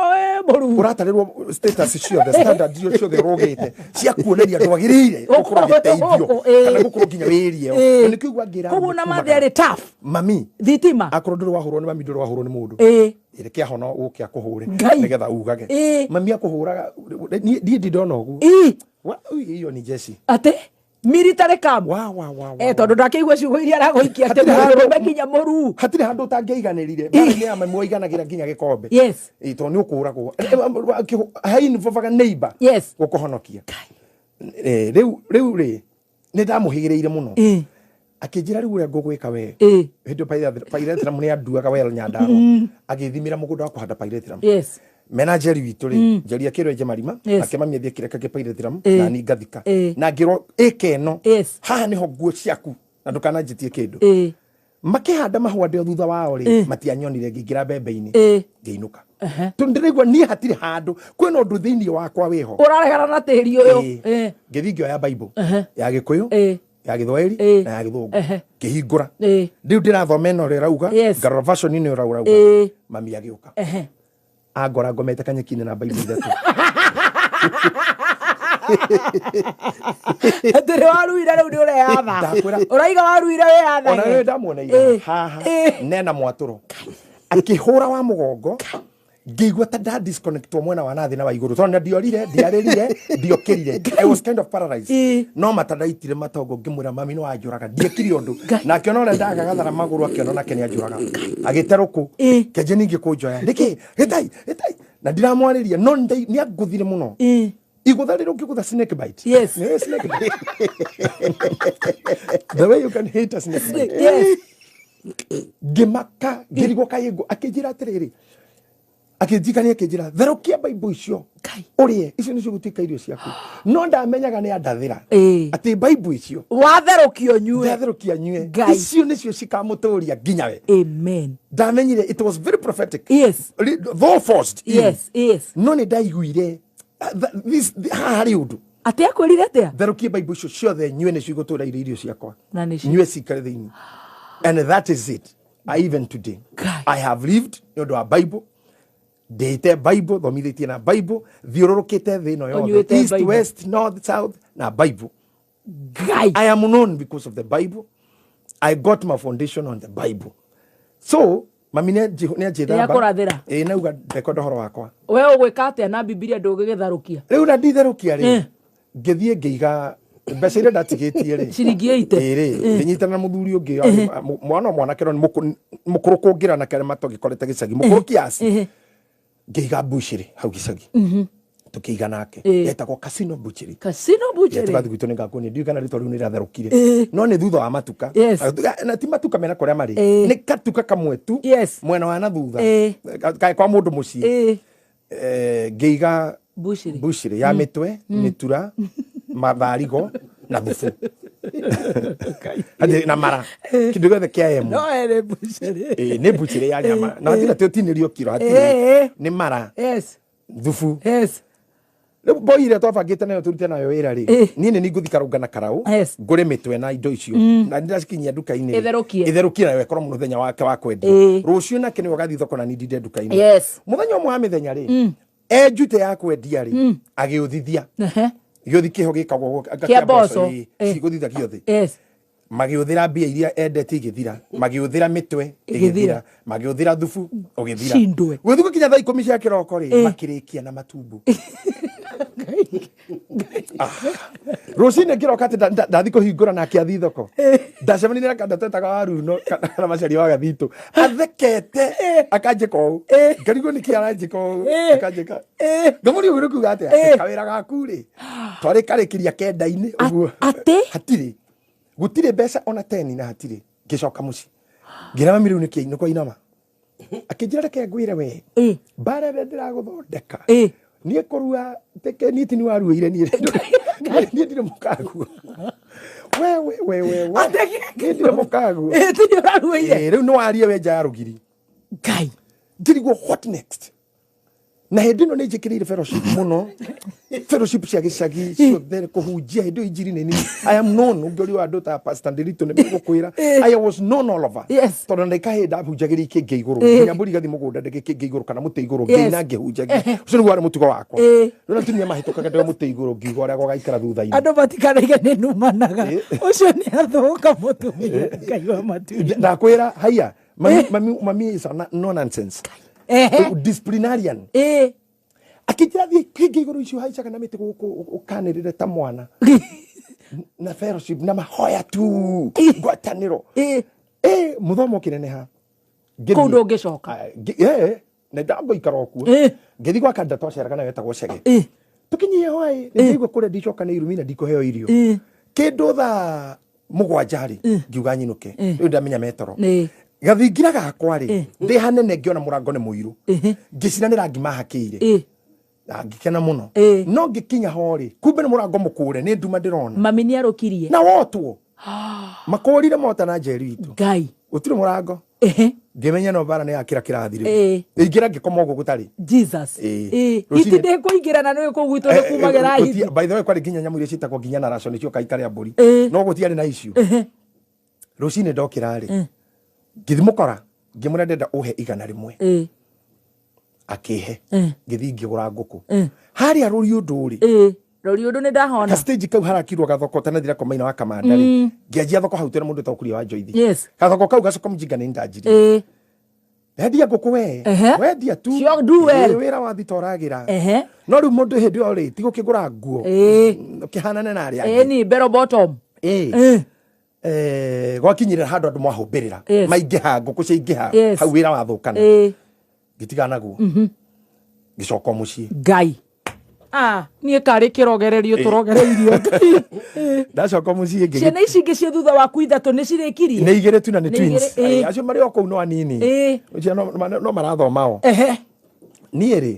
mũruu. Ũratarĩrwo status ciothe, standard icio ciothe ũrũgĩte cia kuoneria ndwagĩrĩire gũkorwo Gũkorwo ũgĩteithio gũkũ, kana gũkorwo nginya wĩrie. Na nĩkĩo igua ngĩra Koguo andũ na kumaga. mathĩ arĩ tough. Mami Thitima. akorwo ndũrĩ wahũrwo nĩ mami, ndũrĩ wahũrwo nĩ mũndũ. Reke ahono ũke akũhũre Ngai. nĩgetha ugage mami akũhũraga. Niĩ ndindona ũguo. Ui, iyo ni jeshi. Atĩ military camp. Wa wa wa wa. Tondũ ndakĩigua ciugo iria aragũikia atĩ Hatirĩ handũ- mũndũrũme nginya mũruu. Hatirĩ handũ ũtangĩaiganĩrire. Mbarĩ ya mami waiganagĩra nginya gĩkombe. Ĩ, tondũ nĩ ũkũragwo hainvovaga neighbor gũkũhonokia. Rĩu rĩ, nĩ ndamũhĩgĩrĩire mũno. Akĩnjĩra rĩu ũrĩa ngũgwĩka we, hĩndĩ ĩyo pyrethrum nĩ anduaga well Nyandarua, agĩthimĩra mũgũnda wa kũhanda pyrethrum. Mena Njeri witũ rĩ, Njeri akĩrwo enje marima. Nake mami athiĩ akĩreka kĩ pyrethrum, na ni ngathika na ngĩrwo ĩka ĩno. Haha nĩho nguo ciaku na ndũkananjĩtie kĩndũ. Makĩhanda mahũa ndĩ o thutha wao rĩ, matianyonire ngĩingĩra mbembe-inĩ, ngĩinũka, tondũ ndĩraigua niĩ hatirĩ handũ kwĩna ũndũ thĩinĩ wakwa wĩho Ũraregana na tĩri ũyũ. Ngĩthiĩ ngĩoya Bible ya Gĩkũyũ, ya Gĩthwaĩri na ya Gĩthũngũ, ngĩhingũra. Rĩu ndĩrathoma ĩno ũrĩa ĩrauga, ngarora version ĩno ĩrĩa ũrauga. Mami agĩũka, angora ngomete kanyeki-inĩ na Bible ithatũ. Atĩ nĩ waruire, rĩu nĩ ũreyatha. Ndakwĩra- Ũraiga waruire Ona wĩyathage. rĩrĩ ndamuoneire haha nena mwatũro akĩhũra wa mũgongo, ngĩigua ta nda disconnectwo mwena wa nathĩ na wa igũrũ, tondũ na ndiorire, ndiarĩrire, ndiokĩrire. I was kind of paralyzed. No mata ndaitire matongo, ngĩmwĩra, "Mami, nĩ wanjũraga, ndiekire ũndũ." Na akĩona ũrĩa ndagagathara magũrũ, akĩona nake nĩ anjũraga, agĩte rũkũ kĩanjia ningĩ kũnjoya, nĩkĩ gĩtai gĩtai, na ndiramwarĩria, no nĩ angũthire mũno. Igũtha rĩrĩ ũngĩgũtha snake bite. Yes. Nĩ snake bite. The way you can hit a snake bite. Yes. Ngĩmaka ngĩrigwo kaĩ akĩnjĩra atĩrĩrĩ akĩnjikania akĩnjĩra therũkia Bible icio ũrĩe icio nĩcio gũtuĩka irio ciaku no ndamenyaga nĩ andathĩra atĩ Bible icio watherũkia ũnyue ndatherũkia nyue icio nĩcio cikamũtũria nginya we. Amen. Ndamenyire it was very prophetic. Yes. Though forced. Yes, yes. No nĩ ndaiguire haha harĩ ũndũ atĩ akwĩrire atĩa therũkie Bible icio ciothe nyue nĩcio igũtũra irio irio ciakwa na nĩcio nyue cikare thĩinĩ. And that is it. Even today God. I have lived nĩ ũndũ wa Bible. Ndĩte Bible, thomithĩtie na Bible, thiũrũrũkĩte thĩ ĩno yothe, east, west, north, south, na Bible. Ngai. I am known because of the Bible. I got my foundation on the Bible. So, mami nĩ anjĩthamba. Nĩakũrathĩra. Ĩĩ nauga ndekwenda ũhoro wakwa. We ũgwĩka atĩa na Bibilia ndũngĩgĩtharũkia? Rĩu na nditherũkia rĩ, ngĩthiĩ ngĩiga mbeca iria ndatigĩtie rĩ ciringi 80 ĩrĩ ngĩnyitana na mũthuri ũngĩ mwana o mwanake no mũkũrũ kũngĩra na kĩrĩa matũgĩkorete gĩcagi mũkũrũ kiasi ngĩiga buchiri hau gĩcagi tũkĩiga nake yetagwo Casino Buchiri. Casino Buchiri tũgathiĩ gwitũ nĩ ngakuonia ndiũĩ kana rĩtwa rĩu nĩ rĩratherũkire no nĩ thutha wa matuka na ti matuka mena kũrĩa marĩ nĩ katuka kamwe tu mwena wa na thutha kwa mũndũ mũciĩ ngĩiga buchiri ya mĩtwe mĩtura matharigo na thubu na mara kindu giothe kia emu no ere buchiri nĩ buchiri ya nyama na hatirĩ atĩ ũtinĩrio kiro hatirĩ nĩ mara. Yes. Thubu. Yes. Rĩu mboi ĩrĩa twabangĩte nayo tũrute nayo wĩra rĩ niĩ nĩ ningũthi karũnga na karaũ ngũre mĩtwe na indo icio na nĩndacikinyia nduka-inĩ ĩtherũkie nayo ĩkorwo mũthenya wake wa kwendia rũciũ nake nĩwe ũgathiĩ thoko na niĩ ndinde nduka-inĩ. Mũthenya ũmwe wa mĩthenya rĩ enjute ya kwendia rĩ agĩũthithia gĩothi kĩho gĩkagwo kĩa mboco cigũthithagio thĩ. Magĩũthĩra mbia iria endete igĩthira magĩũthĩra mĩtwe ĩgĩthira magĩũthĩra thubu ũgĩthira gũthiĩ gũkinya thaa 10 cia kĩroko rĩ makĩrĩkia na matumbo. Rũcinĩ ngĩroka atĩ ndathiĩ kũhingũra nake athiĩ thoko ndacemanirie na kanda twetaga Waruno kana Macharia wa Gathitũ athekete akanjĩka ũũ ngarigwo nĩkĩ aranjĩka ũũ akanjĩka ngamũria ũguo nĩ kuga atĩa kawĩra gaku rĩ twarĩkarĩkĩria kenda-inĩ ũguo atĩ hatirĩ gũtirĩ mbeca ona 10 na hatirĩ ngĩcoka mũciĩ ngĩra mami rĩu nĩkĩ nĩ kwainama akĩnjĩra reke ngwĩre we mbara ĩrĩa ndĩragũthondeka niĩ kũrua niĩ ti nĩwaruĩire niĩ ndirĩ mũkaguo we we we we we niĩ ndirĩ mũkaguo ti nĩũraruĩire rĩu nĩwarie we nja ya rũgiri. Ngai ngĩrigwo what next na hĩndĩ ĩno nĩ njĩkĩrĩire fellowship mũno fellowship cia gĩcagi ciothe kũhunjia hĩndĩ ĩyo injiri nĩ nini. I am known ũngĩũrio andũ ta Pastor Ndiritu nĩ megũkwĩra I was known all over. Yes. Tondũ ndagĩka hĩndĩ ndahunjagĩria ikĩngĩ igũrũ nginya mbũri igathiĩ mũgũnda ndĩgĩkĩngĩ igũrũ kana mũtĩ igũrũ ngĩina ngĩhunjagia ũcio nĩguo warĩ mũtugo wakwa. Rĩu atumia mahĩtũkaga ndĩ mũtĩ igũrũ ngiuga ũrĩa gũgaikara thutha-inĩ andũ matikanaige nĩ numanaga ũcio nĩ athũka mũtumia Ngai wa matu. Ndakwĩra haiya mami is a no nonsense disciplinarian. Akĩnjĩra thiĩ kĩngĩ igũrũ icio haicaga na mĩtĩ gũkũ ũkanĩrĩre ta mwana na fellowship na mahoya tu ngwatanĩro mũthomo ũkĩneneha kũu ndũngĩcoka nĩ ndamboikara o kuo ngĩthiĩ gwa kanda twaceraga nayo etagwo Chege tũkinyie hwaĩ nĩ ndaigua kũrĩa ndicoka nĩ irumi na ndikũheo irio kĩndũ thaa 7 rĩ ngiuga nyinũke rĩu ndamenya metoro gathingira gakwa rĩ ndĩ hanene ngĩona mũrango nĩ mũirũ ngĩcina nĩ rangi mahakĩire na ngĩkena mũno no ngĩkinya ho rĩ kumbe nĩ mũrango mũkũre nĩ nduma ndĩrona mami nĩ arũkirie na wotwo makũrire mota na njeri itũ Ngai gũtirĩ mũrango ngĩmenya no mbara nĩ yakĩra kĩrathi rĩu ingĩra ngĩkoma ũguo gũtarĩ Jesus hiti ndĩkũingĩra na nĩũĩ kũu gwitũ nĩ kumagĩra hiti. By the way kwarĩ nginya nyamũ iria ciĩtagwo nginya na raco nĩcio kaikarĩa mbũri no gũtiarĩ na icio. Rũcinĩ ndokĩra rĩ ngĩthiĩ mũkora ngĩmwĩra ndenda ũhe 100 akĩhe ngĩthiĩ ngĩgũra ngũkũ harĩa rũriũndũ rĩ rũriũndũ nĩ ndahona ka stage kau harakirwo gathoko tanathira komaina wa kamanda rĩ ngĩanjia thoko hau twĩna mũndũ wĩtagwo Kuria wa Njoithi gathoko kau gacoka mũjinga nĩ ndanjirie endia ngũkũ we wendia tu wĩra wa thita ũragĩra no rĩu mũndũ hĩndĩ ĩyo rĩ ti gũkĩgũra nguo ũkĩhanane na arĩa angĩ ni bell bottom gwakinyĩrĩra handũ andũ mwahũmbĩrĩra maingĩha ngũkũ ciaingĩha hau wĩra wathũkana ngĩtigana naguo ngĩcoka mũciĩ Ngai Ah, niĩ karĩ kĩrogererio tũrogereirio. Ndacoka mũciĩ ngĩgĩ Ciana ici ingĩ ciĩ thutha waku ithatũ nĩ cirĩkirie? Nĩ igĩrĩ tu na nĩ Nĩ twins. igĩrĩ, ĩĩ. Ai, acio marĩ o kũu no anini. Ũcio no marathoma o. Niĩ rĩ,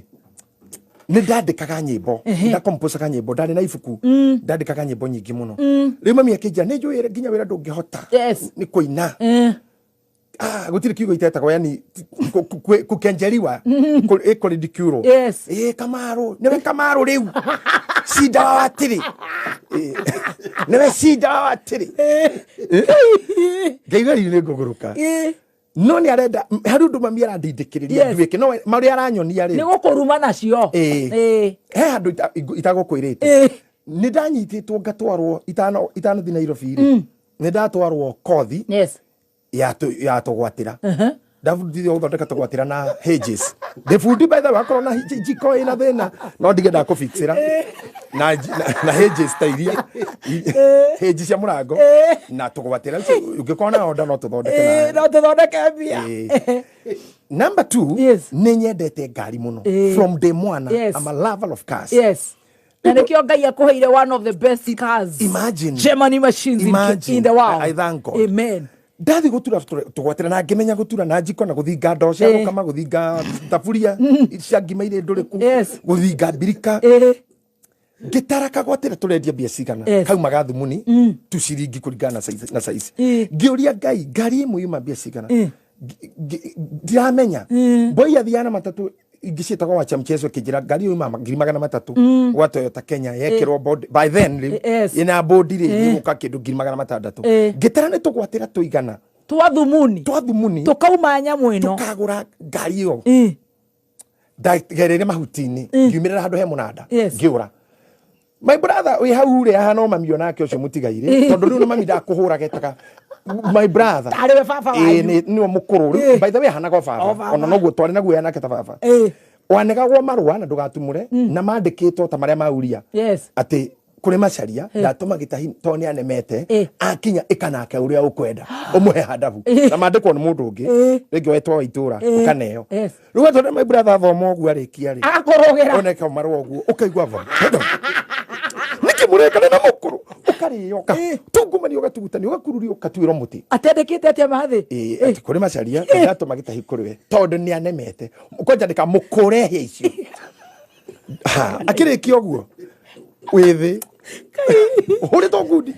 nĩ ndandĩkaga nyĩmbo, ndakompocaga nyĩmbo, ndarĩ na ibuku, ndandĩkaga nyĩmbo nyingĩ mũno. Rĩu mami akĩnjĩra nĩ njũĩ nginya wĩra ndũngĩhota nĩ kũina. Ah, gũtirĩ kiugo itetagwo, yani kukenjeriwa, ĩkũridiculwo. Ĩ Kamaru, nĩwe Kamaru rĩu cinda wa watĩrĩ. Ĩ, nĩwe cinda wa watĩrĩ. Ngaigua rĩu nĩ ngũgũrũka. No nĩ arenda harĩ ũndũ mami arandindĩkĩrĩria nduĩke no marĩa aranyonia rĩ. Nĩ gũkũruma nacio. Ĩĩ. He handũ itagũkwĩrĩte. Nĩ ndanyitĩtwo ngatwarwo itanothi Nairobi rĩ, nĩ ndatwarwo kothi ya tũgwatĩra. Ndabundithio gũthondeka tũgwatĩra na hinges. Ndĩ bundi, by the way. Akorwo na njiko ĩna thĩna no ndige ndakũfixĩra na hinges ta iria hinge cia mũrango na tũgwatĩra. Icio ũngĩkorwo na order no tũthondeke No tũthondeke mbia. Ĩĩ. Number two, nĩ nyendete ngari mũno from day one. I'm a lover of cars. Yes, na nĩkĩo Ngai akũheire one of the best cars. Imagine. Germany machines Imagine. in the world. I thank God. Amen. Ndathi gutura tugwatira na ngimenya gutura na njiko na guthinga ndoo cia gukama, guthinga thaburia cia ngima irĩ ndũrĩku, guthinga mbirika. Ngĩtara kagwatĩra tũrendia mbia cigana. Kauma ga thumuni tu ciringi kũringana na size, na size. Ngĩũria Ngai, ngari ĩmwe yuma mbia cigana? Ndiramenya mboi athiaga na matatũ ingĩ ciĩtagwo wacha mchezo, ĩkĩnjĩra ngari ĩyo yuma 300,000 gwa Toyota Kenya yekĩrwo body by then rĩu ĩna bodi rĩ, ĩgũka kĩndũ 600,000. Ngĩtara nĩ tũgwatĩra tũigana Twa thumuni. Twa thumuni. Tũkauma nyamũ ĩno. Tũkagũra ngari ĩyo. Ndagereire mahuti-inĩ, ngiumĩrĩra handũ he mũnanda. Ngĩũra. My brother wĩ hau rĩ, haha no mami onake ũcio mũtigairĩ, tondũ rĩu na mami ndakũhũra getaga my brother. Tarĩ we baba Ĩĩ, wanyu. nĩwe mũkũrũ rĩu. By the way, ahanaga o baba. O baba. Ona noguo twarĩ na guoya nake ta baba. Wanegagwo marũa na ndũgatumũre na mandĩkĩtwo ta marĩa mauria atĩ kũrĩ Macaria ndatũma gĩtahi tondũ nĩ anemete. Akinya ĩkanake ũrĩa ũkwenda ũmũhe handabu na mandĩkwo nĩ mũndũ ũngĩ rĩngĩ wetwo wa itũra ũkaneo. Rĩu atondũ my brother athoma ũguo arĩkia rĩ, Agakũrũgĩra. Oneka marũa ũguo ũkaigua vo nĩkĩ mũrekana na mũkũrũ, ũkarĩo ũgatungumania, ũgatugutania, ũgakururio, ũkatuĩrwo mũtĩ. Atendekĩte atĩa mathĩ? Ĩĩ, atĩ kũrĩ Macaria ndatũma gĩtahi kũrĩ we tondũ nĩ anemete kwanja ndĩkamũkũre hĩa icio. Ha, akĩrĩkia ũguo wĩthĩ ũhũrĩtwo ngundi,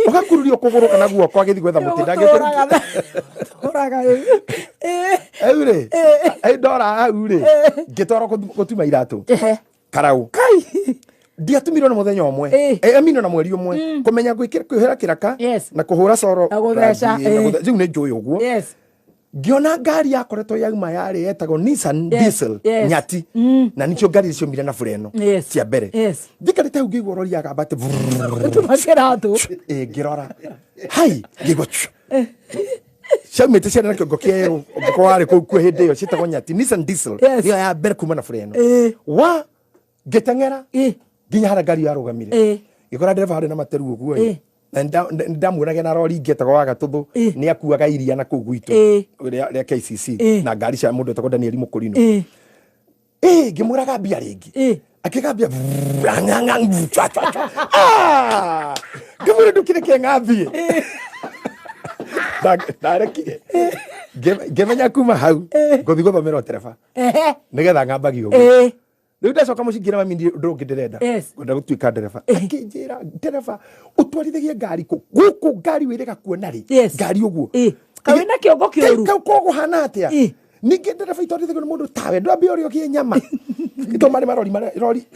ũgakururio kũgũrũ kana guoko agĩthiĩ gwetha mũtĩ. Tũraga tũraga rĩu. Hau rĩ, ndora hau rĩ, ngĩtwarwo gũtuma iratũ karau. Ndiatumirwo na mũthenya ũmwe. Amino na mweri ũmwe kũmenya gwĩkĩra kwĩhera kĩraka na kũhũra coro Na gũtheca, rangi, na rĩu nĩ njũĩ ũguo. Ngĩona ngari yakoretwo yauma yarĩ yetagwo Nissan Diesel Nyati, na nĩcio ngari ciaumire na bureno cia mbere. Njikarĩte hau ngĩigua rori yagamba atĩ Tuma kĩratũ. Ĩ, ngĩrora hai ngĩigua chu. Ciaumĩte ciarĩ na kĩongo kĩerũ, ũngĩkorwo warĩ kũu kuo hĩndĩ ĩyo, ciĩtagwo Nyati Nissan Diesel. Nĩyo ya mbere kuma na bureno. Wa ngĩteng'era nginya harĩa ngari yarũgamire. Ngĩkora ndereba harĩ na materu ũguo ĩ. Na nĩndamuonagia na rori ingĩ etagwo wa Gatũthũ. Nĩ akuaga iria na kũu gwitũ rĩa KCC na ngari cia mũndũ etagwo Daniel Mũkũrinũ. Ngĩmwĩra gambia rĩngĩ. Akĩgambia chwa, chwa, chwa. Ah! Ngĩmwĩra ndũkire kĩng'ambie. Ndarekire. Ngĩmenya kuma hau ngũthiĩ gũthomera ũtereba nĩgetha ng'ambagie ũguo. Rĩu ndacoka mũciĩ ngĩra mami ũndũ ũngĩ ndĩrenda. Ngwenda gũtuĩka ndereba. Akĩnjĩra ndereba ũtwarithagia ngari kũ gũkũ ngari wĩrĩga kuona rĩ ngari ũguo. Kaĩ wĩna kĩongo kĩũru? Kau kũgũhana atĩa? Ningĩ ndereba itwarithagio nĩ mũndũ tawe ndwambia ũrĩa ũgĩe nyama to marĩ marori marĩa rori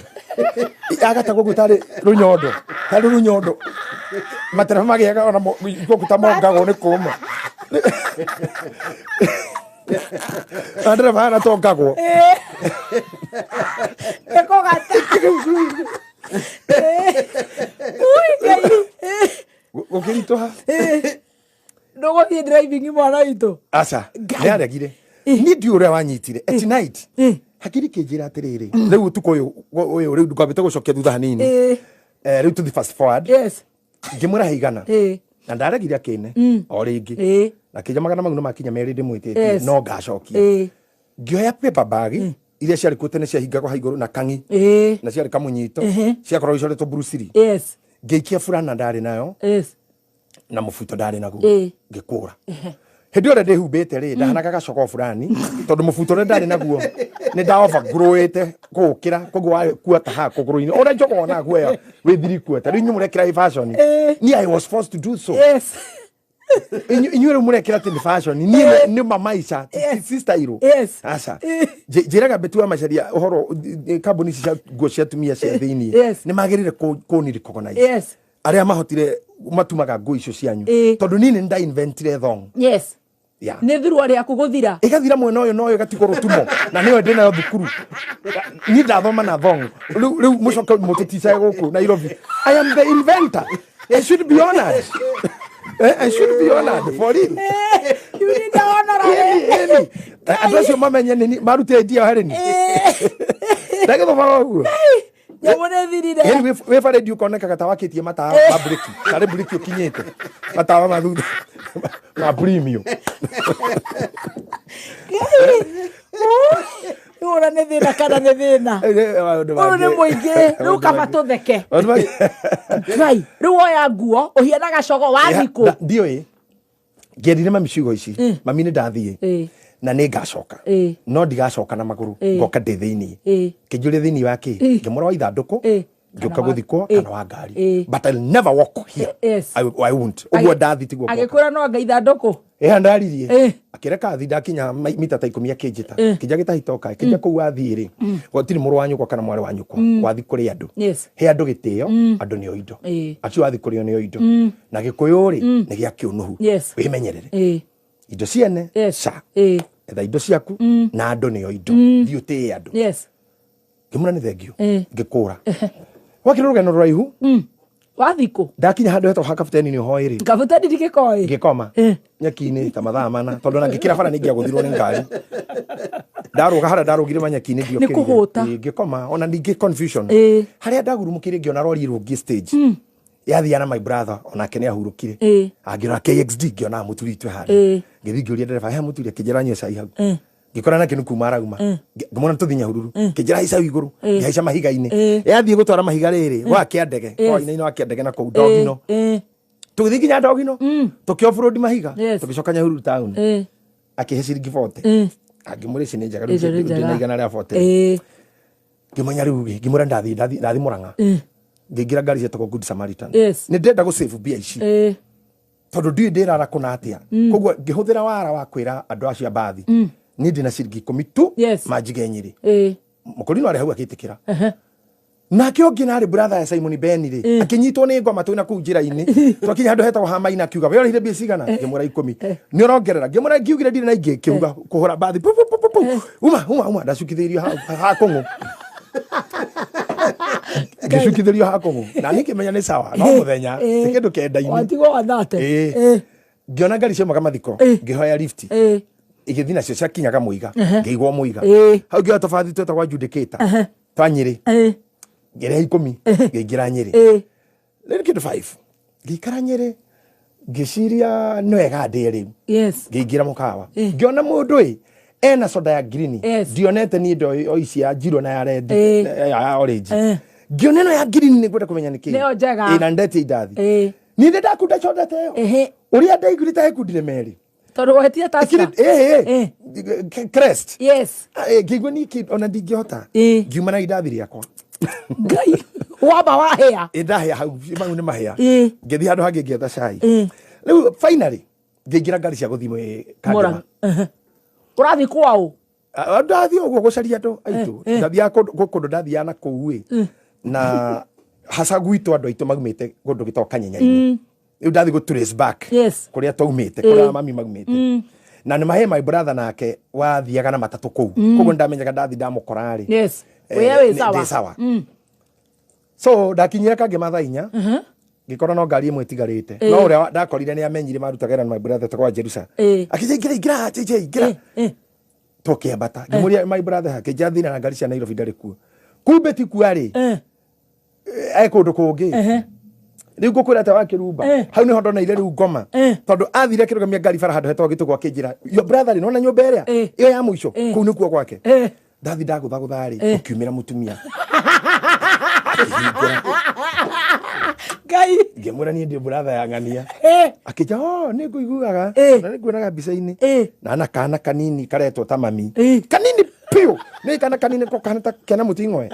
agatagwo ũguo tarĩ rũnyondo, tarĩ rũnyondo matereba magĩaga ona gũkũ ta mongagwo nĩ kũma na ndereba hana tongagwo. Nĩkũgata. Ui, Ngai. Gũkĩritũha. Ndũgũthiĩ driving mwana witũ. Aca, nĩ aregire. Niĩ ndiũĩ ũrĩa wanyitire at night. Hakiri kĩnjĩra atĩrĩrĩ, rĩu ũtukũ ũyũ ũyũ rĩu ngwambĩte gũcokia thutha hanini. Rĩu tũthi fast forward. Ngĩmwĩra heigana. Na ndaregire akĩne o rĩngĩ. Na kĩnja magana mau nĩ makinya merĩ ndĩmwĩtĩtie no ngacokia. Ngĩoya paper bag. Iria ciarĩ kuo tene ciahingagwo ha igũrũ na kang'i na ciarĩ kamũnyito, ciakoragwo icoretwo Bruce Lee. Ngĩikia burana ndarĩ nayo na mũbuto ndarĩ naguo, ngĩkũra. Hĩndĩ ĩyo ũrĩa ndĩhumbĩte rĩ, ndahanaga gacogo fulani, tondũ mũbuto ũrĩa ndarĩ naguo nĩ nda overgrowĩte kũũkĩra, koguo wakua ta haha kũgũrũ-inĩ ũrĩa njogo wonaga guoya wĩ thiri kuota. Rĩu inyuĩ mũrekĩra ĩ fashion. Niĩ I was forced to do so. Inyuĩ rĩu mũrekĩra atĩ nĩ fashion, niĩ nĩ ma maica, ti style. Aca. Njĩraga Betty wa Macharia ũhoro kambuni ici cia nguo cia atumia cia thĩiniĩ nĩ magĩrĩire kũni recognize arĩa mahotire matumaga nguo icio cianyu, tondũ niĩ nĩ nda inventire thong. Yeah. Nĩ thurua rĩaku gũthira. Ĩgathira mwena ũyũ na ũyũ, ĩgatigwo rũtumo, na nĩyo ndĩ nayo thukuru. Niĩ ndathoma na thong. Rĩu mũcoke mũtũticage gũkũ Nairobi. I am the inventor. I should be honored. I should be honored for real. You need the honor. Ĩni, ĩni. Andũ acio mamenye nĩ marutire idea harĩ ni ndagĩthomaga ũguo. Nyamũ nĩ thirire. Yaani wĩ baredi ũkonekaga ta wakĩtie matawa ma breki, tarĩ breki ũkinyĩte, matawa ma thutha ma premium. Rĩu ũra nĩ thĩna kana nĩ thĩna? Maũndũ Ũyũ nĩ mangĩ. mũingĩ rĩu, kaba tũtheke. Maũndũ mangĩ. Ngai, rĩu woya nguo ũhiana gacogo wathikũ. Ndiũĩ, ngĩerire mami ciugo ici: "Mami, nĩ ndathiĩ na nĩ ngacoka, no ndigacoka na magũrũ, ngoka ndĩ thĩiniĩ." Kĩnjũria, "Thĩiniĩ wa kĩ?" Ngĩmũra, "Wa ithandũkũ." Ngĩũka gũthikwo kana wa ngari, but I'll never walk here. I won't. Ũguo ndathi tiguo ngoka. Agĩkwĩra no anga ithandũkũ. Ĩha ndaririe. Akĩreka thi. Ndakinya mita ta 10, akĩnjĩta, kĩnja gĩtahitoka kĩnja kũu wathiĩ rĩ, gũtirĩ mũrũ wa nyũkwa kana mwarĩ wa nyũkwa, wathi kũrĩ andũ. He andũ gĩtĩo, andũ nĩo indo. Acio wathi kũrĩo nĩo indo, na gĩkũyũ rĩ, nĩ gĩa kĩũnũhu. Wĩmenyerere indo ciene. Ca etha indo ciaku, na andũ nĩo indo, thiĩ ũtĩe andũ. Ngĩmũra nĩ thengio. Ngĩkũra gwakĩrĩ rũgendo rũraihu. Wathikũ. Ndakinya handũ hetagwo ha Kabuteni nĩ ho ĩrĩ. Kabuteni ndikĩkoĩ. Ngĩkoma nyeki-inĩ ta mathaa 4, tondũ ona ngĩkĩra bara nĩingĩagũthirwo nĩ ngari. Ndarũga harĩa ndarũgire manyeki-inĩ, ndiokĩrire. Kũhũta. Ngĩkoma ona ningĩ confusion. Harĩa ndagurumũkĩire, ngĩona rori ĩrũngiĩ stage yathiaga na my brother, onake nĩ ahurũkire. Angĩrora KXD, ngĩona mũturi itwe harĩa. Ngĩthiĩ ngĩũria ndereba, "He mũturi?" Akĩnjĩra, "Nyue cai hau." Ngĩkora nake nĩ kuma arauma. Ngĩmwona tũthiĩ Nyahururu. Kĩnjĩra, "Haica hau igũrũ." Ngĩhaica mahiga-inĩ. Yathiĩ gũtwara mahiga rĩrĩ gwa kĩandege, kwa-inĩ wa kĩandege na kũu Ndogino. Tũgĩthiĩ nginya Ndogino, tũkĩ offroad mahiga. Tũgĩcoka Nyahururu town. Akĩhe ciringi 40. Angĩmũra, "Ici nĩ njega." Icio nĩ Rĩu ndĩ na njega. 140. Ngĩmenya rĩu rĩ, ngĩmwĩra ndathiĩ Mũrang'a. Ngĩingĩra ngari cietagwo Good Samaritan. Nĩ ndĩrenda gũ save mbia ici, tondũ ndiũĩ ndĩrara kũna atĩa. Koguo ngĩhũthĩra wara wa kwĩra andũ acio a mbathi niĩ ndĩna ciringi 10 tu, manjige Nyĩrĩ. Mũkũrinũ arĩ hau agĩtĩkĩra. Nake ũngĩ narĩ brother ya Simon Ben rĩ, akĩnyitwo nĩ ngoma twĩna kũu njĩra-inĩ. Twakinya handũ hetagwo ha Maina, akiuga, "We ũrĩhire mbia cigana?" Ngĩmwĩra, "10." "Nĩ ũrongerera?" Ngĩmwĩra, "Ngiugire ndirĩ na ingĩ." Kiuga kũhũra mbathi pu, pu, pu, pu, pu. Uma uma uma. Ndacukithĩirio ha kũng'ũ, ngĩcukithĩrio ha kũng'ũ, na niĩ ngĩmenya nĩ sawa, no mũthenya ti kĩndũ kenda-inĩ. Watigwo wathate. Ngĩona ngari ciaumaga mathiko, ngĩhoya lift. Igĩthiĩ nacio ciakinyaga mũiga, ngĩigwo mũiga. Hau ngĩoya tũbathi twetagwo adjudicator twa Nyĩrĩ, ngĩrĩha 10, ngĩingĩra Nyĩrĩ. Rĩu kĩndũ 5 ngĩikara Nyĩrĩ, ngĩciria nĩ wega ndĩe rĩu. Ngĩingĩra mũkawa, ngĩona mũndũ ĩ ena soda ya green. Ndionete niĩ ndo o ici ya njirũ na ya red, ya orange. Ngĩona ĩno ya green, nĩ ngwenda kũmenya nĩkĩ. Nĩyo njega. Ĩ, na ndetia indathi. Niĩ nĩ ndakunda soda ta ĩyo. Ũrĩa ndaiguire ta ĩkundire merĩ. Tondũ wetia Ĩkĩrĩ- Tusker. Ĩhĩ, Crest. Ngĩigua niĩ ona ndingĩhota. Ngiuma na indathi rĩakwa. Ngai, wamba wahĩa. Ĩ, ndahĩa hau, mau nĩ mahĩa. Ngĩthiĩ handũ hangĩ ngĩetha cai. Rĩu finally ngĩingĩra ngari cia gũthiĩ Kangema. Mũrang'a. Ũrathiĩ kwaũ? Ndathiĩ ũguo gũcaria andũ aitũ. Ndathiaga kũndũ ndathiaga na kũu ĩ, na haca gwitũ andũ aitũ maumĩte kũndũ gĩtagwo Kanyenya-inĩ. Rĩu ndathiĩ gũ trace back kũrĩa twaumĩte, kũrĩa mami maumĩte, na nĩ mahe my brother nake wathiaga na matatũ kũu, koguo ndamenyaga ndathi ndamũkora rĩ, Wĩye wĩ sawa. Ndĩ sawa. So ndakinyire Kangema thaa 4, ngĩkora no ngari ĩmwe ĩtigarĩte, no ũrĩa ndakorire nĩ amenyire marutaga wĩra na my brother etagwo Jerusa. Akĩnjĩra, "Ingĩra, ingĩra, JJ, ingĩra." Tũkĩambata, ngĩmũria, "My brother?" Akĩnjĩra, "Thĩna na ngari cia Nairobi ndarĩ kuo." Kumbe ti kuo arĩ, e kũndũ kũngĩ. Rĩu ngũkwĩra ta wakĩrumba. Hau nĩho ndoneire rĩu ngoma, tondũ athire akĩrũgamia ngari bara handũ hetagwo Gĩtũgũ, akĩnjĩra, "Your brother rĩ, nona nyũmba ĩrĩa ĩyo ya mũico, kũu nĩkuo gwake." Ndathi ndagũthagũtha rĩ, gũkiumĩra mũtumia. Akĩhingũra. Ngai. Ngĩmwĩra niĩ ndĩ brother ya ng'ania. Akĩnja, oh, nĩ ngũiguaga. Na nĩ nguonaga mbica-inĩ. Na na kana kanini karetwo ta mami. Kanini piũ. Nĩ kana kanini ko kahana ta kena mũting'oe.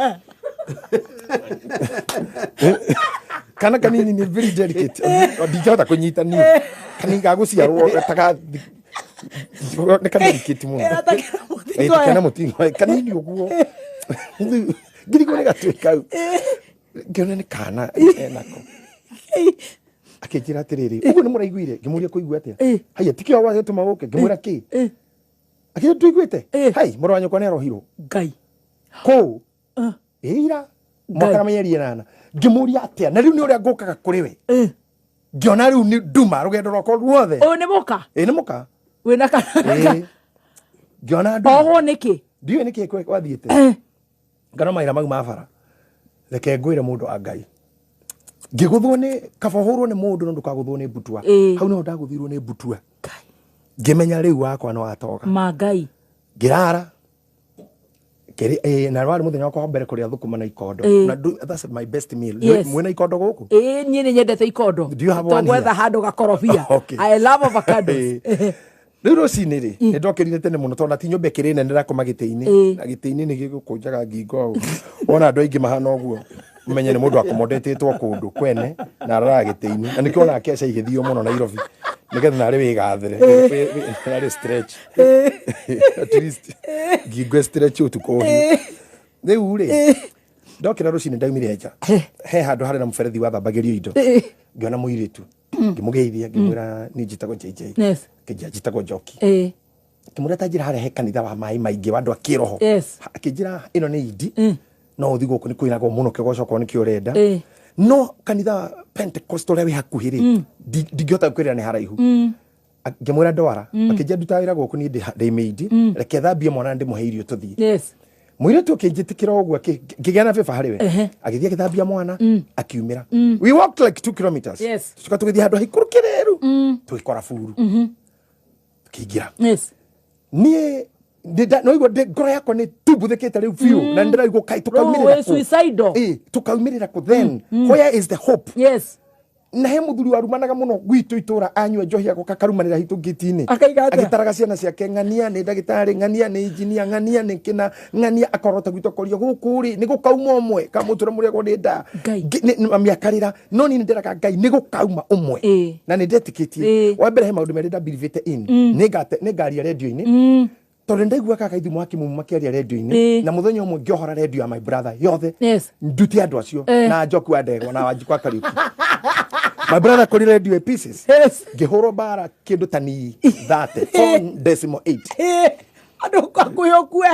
Kana kanini nĩ very delicate. Ndingĩhota kũnyita niĩ. Kanini ga gũciarwo ta ga nĩ ka delicate mũno. Ĩra ta kena mũting'oe. Ta kena mũting'oe. Kanini ũguo. Ngirigwo nĩ gatuĩ kau. Ngĩona nĩ kana enako. Akĩnjĩra atĩrĩrĩ, ũguo nĩ mũraiguire? Ngĩmũria kũigua atĩa? Haiya, tikĩo wagĩtũma ũke. Ngĩmwĩra kĩ? Akĩnjĩra tũiguĩte? Hai, mũrũ wa nyũkwa nĩ arohirwo. Ngai. Kũu. Ĩira. Mwaka na mĩeri ĩnana. Ngĩmũria atĩa? Na rĩu nĩ ũrĩa ngũkaga kũrĩ we. Ngĩona rĩu nĩ nduma rũgendo rwakwa ruothe. Ũyũ nĩ mũka? Ĩĩ nĩ mũka. Wĩna kana? Ngĩona nduma. Ohwo nĩkĩ? Ndiũĩ nĩkĩ gwathiĩte. Ngano mawĩra mau ma bara. Reke ngwĩre mũndũ wa Ngai. Ngĩgũthwo nĩ kaba ũhũrwo nĩ mũndũ no ndũkagũthwo nĩ mbutua. Hau niho ndagũthirwo nĩ mbutua. Ngĩmenya rĩu wakwa no atoga. Ma Ngai. Ngĩrara. Na warĩ mũthenya wakwa wa mbere kũrĩa thũkũma na ikondo. Na that's my best meal. Yes. Mwĩna ikondo gũkũ? Ĩĩ, niĩ nĩ nyendete ikondo. Do you have one Tũgwetha here? handũ gakorobia. Okay. I love avocados. Rĩu rũcinĩ rĩ, nĩ ndokĩrire tene mũno tondũ ti nyũmba ĩkĩrĩ nene ndakoma gĩtĩ-inĩ. Na gĩtĩ-inĩ nĩ gĩgũkũnjaga ngingo ũũ. Wona andũ aingĩ mahana ũguo, ũmenye nĩ mũndũ akomodetĩtwo kũndũ kwene na araraga gĩtĩ-inĩ. Na nĩkĩo onaga keca igĩthio mũno Nairobi. Nĩgetha narĩ wĩgathĩre. Narĩ stretch. At least ngingo stretch ũtukũ ũhiũ. Rĩu rĩ, ndokĩra rũcinĩ ndaumire nja. He handũ harĩ na mũberethi wathambagĩrio indo. Ngĩona mũirĩtu. Ngĩmũgeithia, ngĩmwĩra niĩ njĩtagwo JJ. Yes. Akĩnjĩra njĩtagwo Njoki. Ngĩmwĩra ta njĩra harĩa he kanitha wa maĩ maingĩ wa andũ a kĩroho. Yes. Akĩnjĩra ĩno nĩ indi. No ũthiĩ gũkũ nĩ kwĩragwo mũno kĩgoco okorwo nĩkĩo ũrenda. No kanitha wa Pentecost ũrĩa wĩ hakuhĩ rĩ, ndingĩhota gũkwĩrĩra nĩ haraihu. Ngĩmwĩra ndwara. Akĩnjĩra ndutaga wĩra gũkũ niĩ ndĩ maid. Reke thambie mwana ndĩmũhe irio tũthiĩ. Yes. Mũirĩtu ũkĩnjĩtĩkĩra ũguo, ngĩgĩa na favor harĩ we. Agĩthiĩ agĩthambia mwana, akiumĩra. We walked like 2 kilometers. Yes. Tũcoka tũgĩthiĩ handũ haikũrũkĩrĩru. Tũgĩkora buru. Tũkĩingĩra. Yes. Niĩ no igua ngoro yakwa nĩ tumbuthĩkĩte rĩu biũ, na nĩndĩraigua kaĩ tũkaumĩrĩra Rũĩ kũ? suicidal. Ĩĩ, tũkaumĩrĩra kũ then? Where is the hope? Yes. Na he mũthuri warumanaga mũno gwitũ itũra anyua njohi agoka karumanĩra hitũ ngĩti-inĩ. Akaiga atĩa? Agĩtaraga ciana ciake, ng'ania nĩ ndagĩtarĩ, ng'ania nĩ engineer, ng'ania nĩ kĩna, ng'ania akorota gwitũ akoria gũkũ rĩ nĩ gũkauma ũmwe, kamũtũra mũrĩagwo nĩ nda. Ngai. Mami akarĩra, no niĩ nĩ nderaga Ngai nĩ gũkauma ũmwe. Na nĩ ndetĩkĩtie. Wa mbere he maũndũ merĩ ndambirivĩte in. Nĩ ngaria redio-inĩ. Tondũ ndaiguaga kaithu mwaki mumu makĩaria redio-inĩ. Na mũthenya ũmwe ngĩohora redio ya my brother yothe. Yes. Ndute andũ acio. Na Njoki wa Ndegwa na Wanjikũ wa Kariũki. My brother kũrĩ redio ĩ pieces. Yes. Ngĩhũrwo mbara kĩndũ ta ni 34.8. Andũ hakuhĩ ũkue.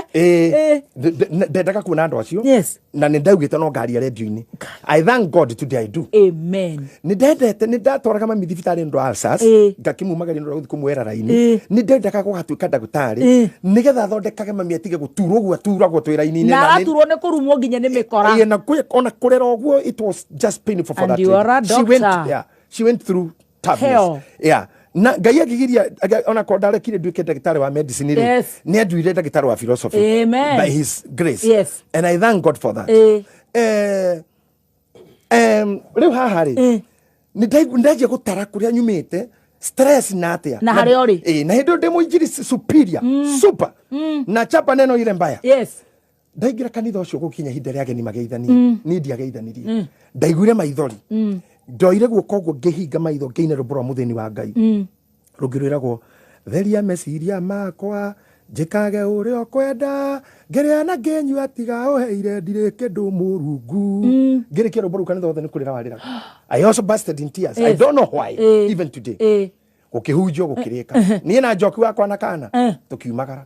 Ndendaga kuona andũ acio. Yes. Na nĩ ndaugĩte no ngaria redio-inĩ. I thank God today I do. Amen. Nĩ ndendete, nĩ ndatwaraga mami thibitarĩ nĩ ũndũ wa ulcers. Ngakĩmumagaria nĩ ũndũ wa gũthiĩ kũmuoera raini. Nĩ ndendaga gũgatuĩka ndagĩtarĩ. Nĩgetha thondekage mami atige gũturwo ũguo aturagwo twĩ raini-inĩ. Na Na nĩ- araturwo nĩ kũrumwo nginya nĩ mĩkora. Ĩĩ, na ona kũrera ũguo, it was just painful for And that you are a lady. She went, doctor. yeah, she went through toughness. Hell. Yeah. Na Ngai akĩgiria, ona korwo ndarekire nduĩke ndagĩtarĩ wa medicine rĩ, Yes. nĩ anduire ndagĩtarĩ wa philosophy. Amen. By his grace. Yes. And I thank God for that. Rĩu haha rĩ, nĩ ndanjia gũtara kũrĩa nyumĩte, stress na atĩa. Na harĩa ũrĩ. Na hĩndĩ ĩyo ndĩ mũinjiri superior, super. Na chapa neno ile mbaya. Yes. Ndaingĩra kanitha ũcio gũkinya ihinda rĩa ageni mageithanie. Niĩ ndiageithanirie. Ndaiguire maithori. Ndoire guoko ũguo ngĩhinga maitho ngĩina rwĩmbo rwa mũthĩni wa Ngai. Rũngĩ rwĩragwo, theria meciria makwa, njĩkage ũrĩa ũkwenda, ngĩrĩa na ngĩnyua tiga ũheire ndirĩ kĩndũ Mũrungu. Ngĩrĩkia rwĩmbo rũu kanitha wothe nĩ kũrĩra warĩraga. I also busted in tears. I don't know why, even today. Gũkĩhunjio gũkĩrĩka. Niĩ na Njoki wakwa na kana, tũkiumagara.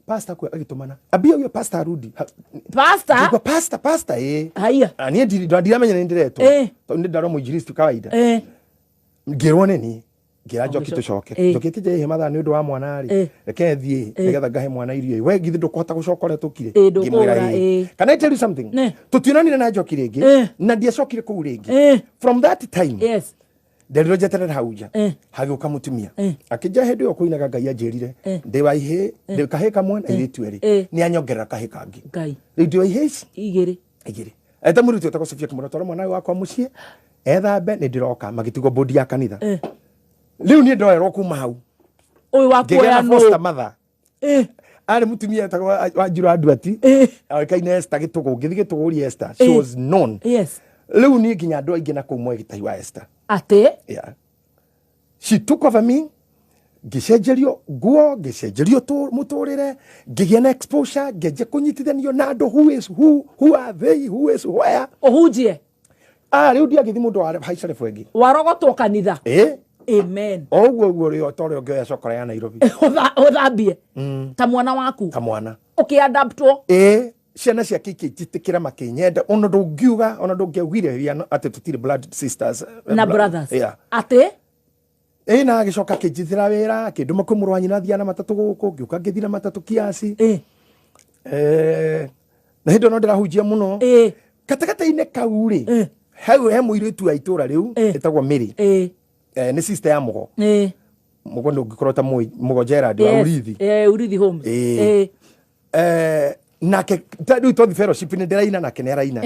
Pastor kwe agĩtũmana. Ambia huyo pastor arudi. Pastor? Ngĩigua pastor, pastor, Haiya. Niĩ ndiramenya nĩ ndĩretwo. Tondũ nĩ ndarwo mũinjilisti kawaida. Ngĩrwo nĩ niĩ. Ngĩra Njoki tũcoke. Njoki akĩnjĩra ihe mathaa nĩ ũndũ wa mwana rĩ. Reke thiĩ, nĩgetha ngahe mwana irio. We githĩ ndũkũhota gũcoka ũrĩa tũkire? Ndũkũra, Ngĩmwĩra ĩĩ. Can I tell you something? Ne. Tũtionanire na Njoki rĩngĩ, na ndiacokire kũu rĩngĩ. From that time, Yes. Nderirwo njeterere hau nja. Hagĩũka mũtumia. Akĩnjĩra hĩndĩ ĩyo kũinaga Ngai anjĩrire ndĩ wa ihĩĩ, ndĩ kahĩĩ kamwe na airĩtu erĩ. Nĩ anyongerera kahĩĩ kangĩ. Ngai. Rĩu ndĩ wa ihĩĩ ici Igĩrĩ. Igĩrĩ. Eta mũirĩtu wetagwo Sofia akĩmwĩra twara mwana ũyũ wakwa mũciĩ ethambe nĩ ndĩroka, magĩtigwo bodi ya kanitha. Rĩu niĩ ndoerwo kuma hau. Ũyũ wa Ngĩgĩa kuoya na foster nũ? mother. Arĩ mũtumia etagwo Wanjiru Anduati. Oĩkaine Esther Gĩtũgũ. Ngĩthiĩ Gĩtũgũ ũrie Esther. She was known. Rĩu niĩ nginya andũ aingĩ na kũu moĩ Gĩtahi wa Esther. Atĩ? Yeah. She took over me. Ngĩcenjerio nguo, ngĩcenjerio mũtũrĩre, ngĩgĩa na exposure, ngĩanjia kũnyitithanio na andũ, who is who, who are they, who is where. Ũhunjie? Rĩu ndiangĩthiĩ mũndũ wa haica rebu ĩngĩ. Warogotwo kanitha? Ĩ. Amen. O ũguo ũguo rĩo, ta ũrĩa ũngĩoya cokora ya Nairobi. Ũthambie? Ta mwana waku? Ta mwana. Ũkĩadaptwo? Ĩ. Ciana ciake ikĩnjĩtĩkĩra makĩnyenda, ona ndũngiuga, ona ndũngĩaugire we are not, atĩ tũtirĩ blood sisters, Na brothers. Yeah. Atĩ? Ĩ, na agĩcoka akĩnjĩtĩra wĩra, akĩndũma kwĩ mũrũ wa nyina athiaga na matatũ gũkũ, ngĩũka ngĩthiĩ na matatũ kiasi. Na hĩndĩ ĩyo no ndĩrahunjia mũno. Gatagatĩ-inĩ kau rĩ, hau he mũirĩtu wa itũra rĩu, ĩtagwo Mary. Nĩ sister ya Mũgo. Mũgo nĩ ũngĩkorwo ta mũĩ, Mũgo Gerard wa Urithi. Urithi Homes. Nake, ta rĩu twathi fellowship nĩ ndĩraina nake nĩ araina.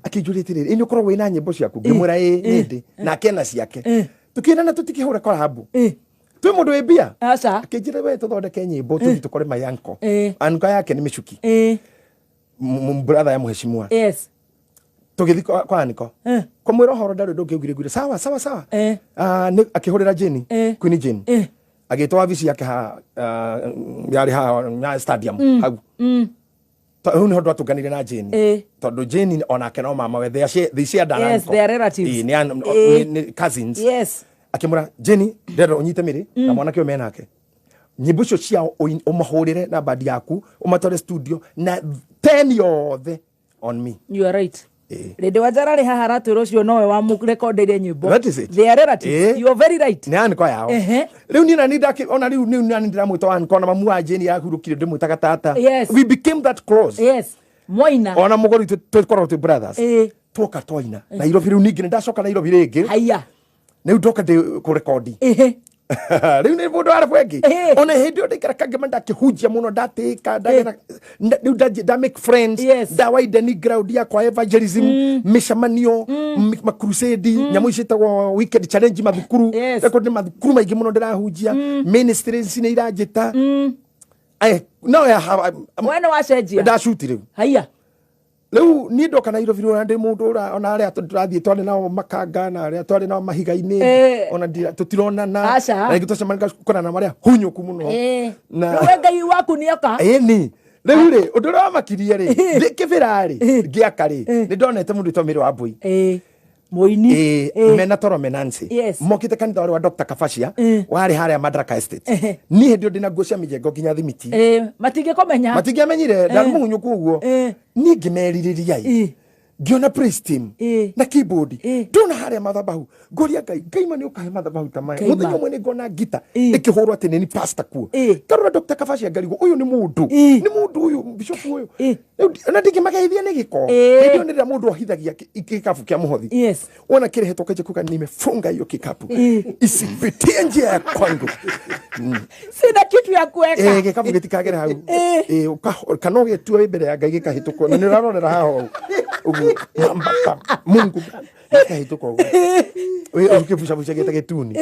Akĩnjũria atĩrĩrĩ, ĩ nĩ ũkoragwo wĩna nyĩmbo ciaku? Ngĩmwĩra ĩ, nĩ ndĩ. Nake ena ciake. Tũkĩrana tũtikĩhũra korabu. Twĩ mũndũ wĩ mbia? Aca. Akĩnjĩra we tũthondeke nyĩmbo tũthiĩ tũkore my uncle. Uncle yake nĩ Mĩcuki. Brother ya mheshimiwa. Tũgĩthiĩ kwa Aniko. Kũmwĩra ũhoro ndarĩ ũndũ ũngĩ augire, sawa, sawa, sawa. Nĩ akĩhũrĩra Jane, Queen Jane. Agĩtwo wabici yake ha, yarĩ ha, Nyayo Stadium, hau. Hau nĩho twatũnganire na Jane. Tondũ Jane onake no mama we, they shared an Yes, uncle. they are relatives. Nĩ cousins. Akĩmwĩra, Jane, ndĩrenda ũnyite mĩrĩ na mwanake ũyũ menake. Nyĩmbo icio ciao ũmahũrĩre na bandi yaku, ũmatware studio na 10 yothe on me. You are right. Rĩndĩ wa Njara rĩ haha aratwĩra ũcio nowe wamũrekondeire nyĩmbo. That is it. They are relatives. You are very right. Nĩ aniko yao. Rĩu niĩ nani ndakĩ, ona rĩu niĩ nani ndĩramwĩta wa aniko, ona mamu wa Jane yahurũkire ndĩmwĩtaga tata. We became that close. Mwaina. Ona mũgũri tũkoragwo twĩ brothers. Twoka twaina. Nairobi rĩu ningĩ nĩndacoka Nairobi rĩngĩ. Haiya. Rĩu ndoka ndĩ kũrekondi. Rĩu nĩ mũndũ wa arabu ĩngĩ. Ona hĩndĩ ĩyo ndaikara Kangema ndakĩhunjia mũno, ndatĩka, ndagera, rĩu nda make friends, nda widen ground yakwa evangelism, mĩcemanio, ma crusade, nyamũ ici ciĩtagwo weekend challenge mathukuru. Record nĩ mathukuru maingĩ mũno ndĩrahunjia. Ministries nĩ iranjĩta. Ai, no, ya, ha, ha, We nĩ wacenjia? Ndacuti rĩu. Haiya. Rĩu niĩ ndoka Nairobi rĩu, ona ndĩ mũndũ ũra, ona arĩa tũrathiĩ twarĩ nao makanga na arĩa twarĩ nao mahiga-inĩ, ona tũtironana. Aca. Na rĩngĩ twacemania ngakorana na marĩa hunyũku mũno. Na Rĩu we Ngai waku nĩoka? Ĩni. Rĩu rĩ, ũndũ ũrĩa wamakirie rĩ, ndĩ kĩbĩra rĩ, ngĩaka rĩ, nĩ ndonete mũndũ wĩtagwo Mary Wambui. Mũini. Mena toro menansi. Mokĩte kanitha warĩ wa Dr. Kabacia, warĩ harĩa Madaraka Estate. Niĩ hĩndĩ ĩyo ndĩna nguo cia mĩjengo nginya thimiti. Matingĩkũmenya. Matingĩamenyire, ndarĩ mũhunyũku ũguo. Niĩ ngĩmerirĩria ĩ. Ngĩona praise team na keyboard. Ndona harĩa mathabahu. Ngoria Ngai, Ngai ma nĩ ũkahe mathabahu ta maya. Ngai ma. Mũthenya ũmwe nĩ ngona ngita ĩkĩhũrwo atĩ nĩ ni pastor kuo. Ngarora Dr. Kabacia ngarigwo, ũyũ nĩ mũndũ. Nĩ mũndũ ũyũ, bishop ũyũ. Rĩu ona ndingĩmageithia nĩ gĩko. Hĩndĩ ĩyo nĩ rĩrĩa mũndũ ohithagia gĩkabu kĩa mũhothi. Wona kĩrehetwo ũkanjia kuga nimefunga hiyo kikapu. Isipitie njia ya kwangu. Sina kitu ya kuweka. Gĩkabu gĩtikagere hau. Kana ũgĩtua wĩ mbere ya Ngai gĩkahĩtũkwo. Na nĩ ũrarorera haha ũũ. Ũguo, mamba, Mungu, gĩkahĩtũka ũguo. Wĩ, ũkĩbucabuca gĩta gĩtuni.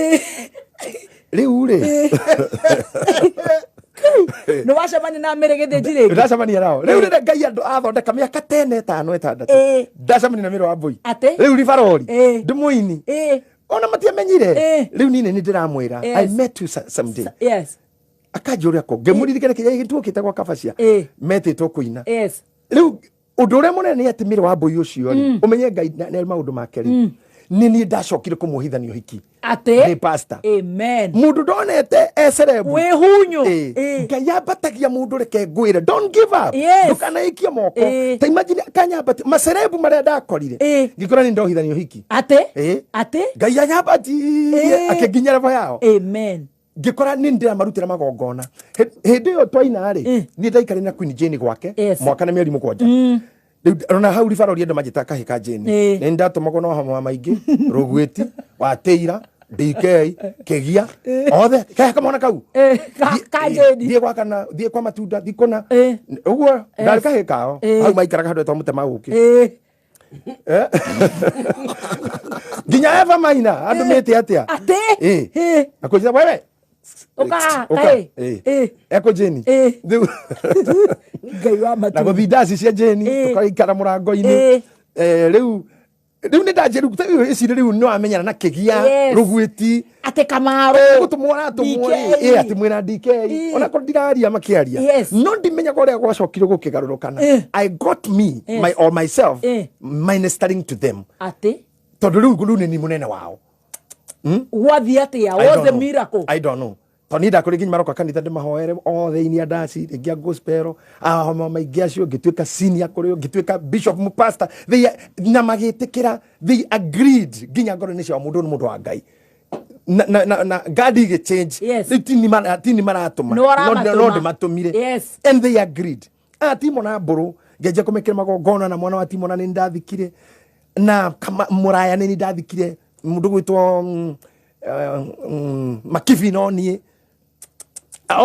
Rĩu rĩ. Nĩ wacemania na Mary Gĩthĩnji rĩngĩ? Ndacemania nao. Rĩu rĩrĩa Ngai andũ athondeka mĩaka tene ĩtano ĩtandatũ. Ndacemania na Mary Wambui. Atĩ? Rĩu ribarori. Ndĩ mũini. Ona matiamenyire. Rĩu niĩ nĩ ndĩramwĩra. I met you someday. Akanjũria kũ? Ngĩmũririkana kĩrĩa gĩtuo kĩtagwo Kabacia. Metĩtwo kũina. Rĩu ũndũ ũrĩa mũnene nĩ atĩ Mary Wambui ũcio rĩ, ũmenye Ngai nĩ maũndũ make rĩ. Nĩ niĩ ndacokire kũmũhithania ũhiki. Atĩ? Nĩ pastor. Amen. Mũndũ ndonete e celeb. Wĩ hunyũ. Ngai ambatagia mũndũ reke ngwĩre. Don't give up. Ndũkanaikie moko. Ta imagine akanyambatia. Macerebu marĩa ndakorire. Ngĩkora nĩ ndohithania ũhiki. Atĩ? Atĩ? Ngai anyambatirie, akĩnginya level yao. Amen. Ngĩkora nĩ ndĩramarutĩra magongona. Hĩndĩ ĩyo twaina rĩ, niĩ ndaikarire na Queen Jane gwake, mwaka na mĩeri mũgwanja. Rĩu ona hau ribarori andũ manjĩtaga kahĩ ka Jane. Nĩ ndatũmagwo na mahoma maingĩ, Rũgwĩti, Watĩira, DK Kegia othe kehe kamwana kau ka Jane thiĩ gwa kana thiĩ kwa matunda thiĩ kũna ũguo ndarĩ kahĩ kao hau maikaraga handũ etwo mũtema ũkĩ nginya Eva Maina andũmĩte atĩa atĩ akũnjĩra wewe Uka, eko Jane Ngai wa matu na gũthiĩ ndaci cia Jane tũkaikara mũrango-inĩ rĩu rĩu nĩ ndanjĩru ĩcirĩ rĩu nĩ wamenyana na Kĩgia Rũgwĩti atĩ Kamaru gũtũmwo aratũmwo rĩ atĩ mwĩna DK ona korwo ndiraria makĩaria no ndimenyaga ũrĩa gwacokire gũkĩgarũrũkana. I got me my or myself ministering to them atĩ tondũ rĩu nĩ ni mũnene wao. Gwathiĩ atĩa? Was the miracle? I don't know. Tondũ niĩ ndakũrĩ nginya maroka kanitha ndĩmahoere othe inia ndaci rĩngĩ a gospel ahoma maingĩ acio ngĩtuĩka senior kũrĩ o ngĩtuĩka bishop mũpastor na magĩtĩkĩra, they agreed nginya ngoro-inĩ ciao mũndũ nĩ mũndũ wa Ngai na God igĩchange. Rĩu tini maratũma no ndĩmatũmire and they agreed. Timo na Mbũrũ ngĩanjia kũmekĩra magongona na mwana wa Timo na nĩ ndathikire na Mũraya nĩ ndathikire mũndũ gwĩtwo Makibi no niĩ.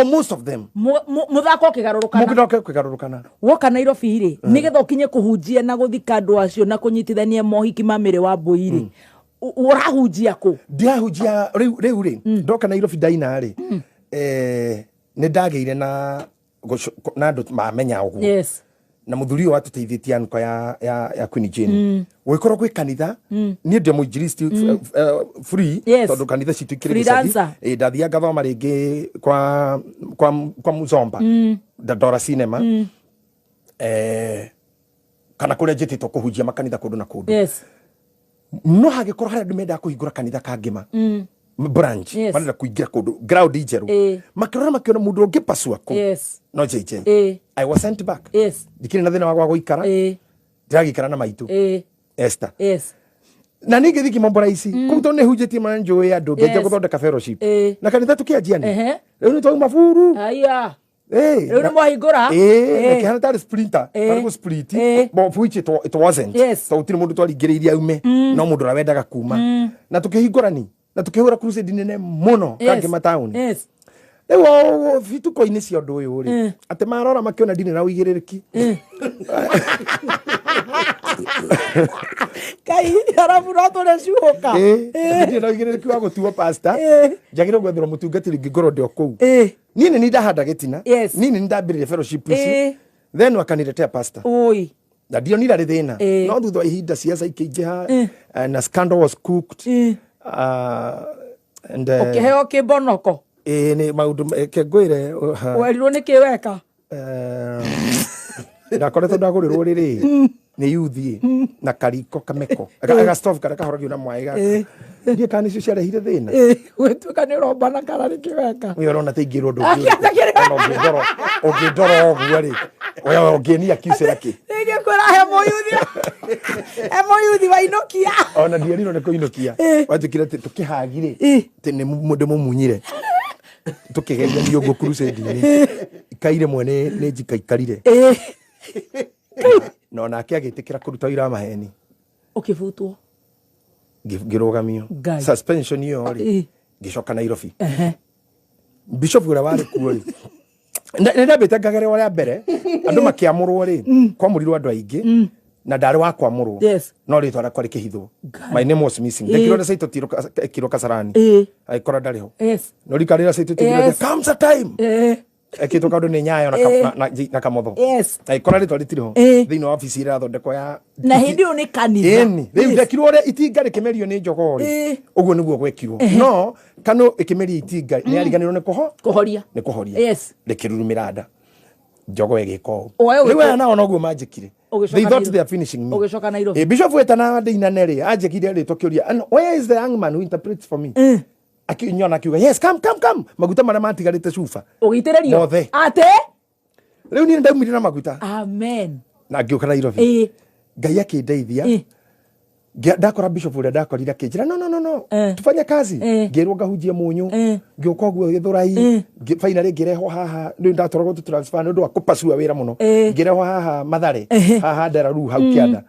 Most of them. Muthako ũkĩgarũrũkana. Mũthako ũkĩgarũrũkana. Woka Nairobi rĩ, nĩgetha ũkinye kũhunjia na gũthika andũ acio na kũnyitithania mohiki ma Mĩrĩ wa Mbũi rĩ, ũrahunjia kũ? Ndĩrahunjia rĩu rĩ, ndoka Nairobi ndaina rĩ, nĩ ndagĩire na andũ mamenya ũguo. Yes. Na mũthuri ũyũ watũteithĩtie anko ya Queen Jane. Gũgĩkorwo gwĩ kanitha, niĩ ndĩ mũinjilisti free tondũ kanitha citũ ikĩrĩ gĩcagi. Ndathiaga ngathoma rĩngĩ kwa Muzomba, Dandora Cinema, kana kũrĩa njĩtĩtwo kũhunjia makanitha kũndũ na kũndũ. No hagĩkorwo harĩa andũ mendaga kũhingũra kanitha kangĩma branch, marenda kũingĩra kũndũ ground njerũ, makĩrora makĩona mũndũ ũngĩ pasua kũu no JJ. I was sent back. Ndikĩrĩ na thĩna wa gwa gũikara, ndĩragĩikara na maitũ Esther. Na ningĩ thiĩ kĩmombora ici kũu tondũ nĩ hunjĩtie ma njũĩ andũ ngĩanjia gũthondeka fellowship na kanitha tũkĩanjia nĩ rĩu nĩ twauma buru. Rĩu nĩ mwahingũra. Ĩkĩhana tarĩ splinter, tarĩ gũ split, of which it wasn't. Tondũ gũtirĩ mũndũ twaringĩrĩirie aume, no mũndũ ũrĩa wendaga kuma. Na tũkĩhingũra na tũkĩhũra crusade nene mũno Kangĩma town. Rĩu bituko-inĩ cia ũndũ ũyũ rĩ, atĩ marora makĩona ndirĩ na ũigĩrĩrĩki. Kai arabu no tũrĩ cuũka. Ndirĩ na ũigĩrĩrĩki wa gũtuo pastor. Njagĩrĩirwo gwetherwo mũtungatĩri ngĩngorwo ndĩ o kũu. Niĩ nĩ ndahanda gĩtina. Niĩ nĩ ndambĩrĩria fellowship ici. Then wakaniletea pastor. Na ndionire arĩ thĩna. No thutha wa ihinda ciaca ikĩingĩha na scandal was cooked. And ũkĩheo kĩmbonoko. Nĩ maũndũ kengwĩre. Werirwo nĩ kĩ weka? Ndakoretwo ndagũrĩrwo rĩrĩ nĩ yuthi na kariko kameko ga stove karĩa kahoragio na mwaĩ gaka. Ndiĩ kana nĩcio ciarehire thĩna. Gwĩtuĩka nĩ ũrombana kana nĩ kĩ weka. Ũyũ ũrona ta ingĩrwo ũndũ ũngĩ. Ũngĩndora ũguo rĩ, ũyũ ũngĩnia kiucĩra kĩ? Ingĩkwĩra he mũyuthi. He mũyuthi wainũkia. Ona ndierirwo nĩ kũinũkia. Wanjĩkire atĩ tũkĩhagi rĩ, atĩ nĩ ndĩmũmunyire. Tũkĩgeria ũguo crusade-inĩ. Ikaire mwene nĩ njikaikarire. No nake agĩtĩkĩra kũruta ũira wa maheni. Ũkĩbutwo. Ngĩrũgamio. Suspension ĩyo rĩ, ngĩcoka Nairobi. Bishop ũrĩa warĩ kuo rĩ, nĩ ndambĩte ngagererwo rĩa mbere, andũ makĩamũrwo rĩ, kwamũrirwo andũ aingĩ, na ndarĩ wa kwamũrwo. No rĩtwa rĩakwa rĩkĩhithwo. My name was missing. Ndekirwo nĩ Saito ĩkirwo Kasarani. Agĩkora ndarĩ ho. No rikarĩra Saito ĩkirwo, comes a time. Ekĩtwo kaũndũ nĩ Nyayo na Kamotho. Agĩkora rĩtwa rĩtirĩ ho thĩinĩ wa obici ĩrĩa ĩrathondekwo ya na hĩndĩ ĩyo nĩ kanitha. Rĩu ndekirwo ũrĩa itinga rĩkĩmerio nĩ njogoo rĩ, ũguo nĩguo gwekirwo. No kano ĩkĩmeria itinga nĩ yariganĩrwo nĩ kũhoria. Nĩ kũhoria. Rĩkĩrurumĩra nda. Njogoo ĩgĩka ũũ. Rĩu aya nao noguo manjĩkire. They thought they are finishing me. Ũgĩcoka Nairobi. Bishop wetana ndĩinane rĩ, anjĩkire rĩtwa kĩũria, and where is the young man who interprets for me? Akinyona akiuga, yes, come, come, come. Maguta marĩa matigarĩte cuba. Ũgĩitĩrĩrio? Mothe. Atĩ? Rĩu niĩ ndaumire na maguta. Amen. Na ngĩũka Nairobi. Ngai akĩndeithia. Ndakora bishop ũrĩa ndakorire akĩnjĩra, no, no, no, no. No, tufanye kazi. Ngĩrwo ngahunjie Mũnyũ, ngĩũka ũguo Gĩthũrai, finally ngĩrehwo haha. Rĩu ndatwaragwo tu transfer nĩ ũndũ wa kũpacua wĩra mũno. Ngĩrehwo haha Mathare, haha Nderaru hau kĩanda,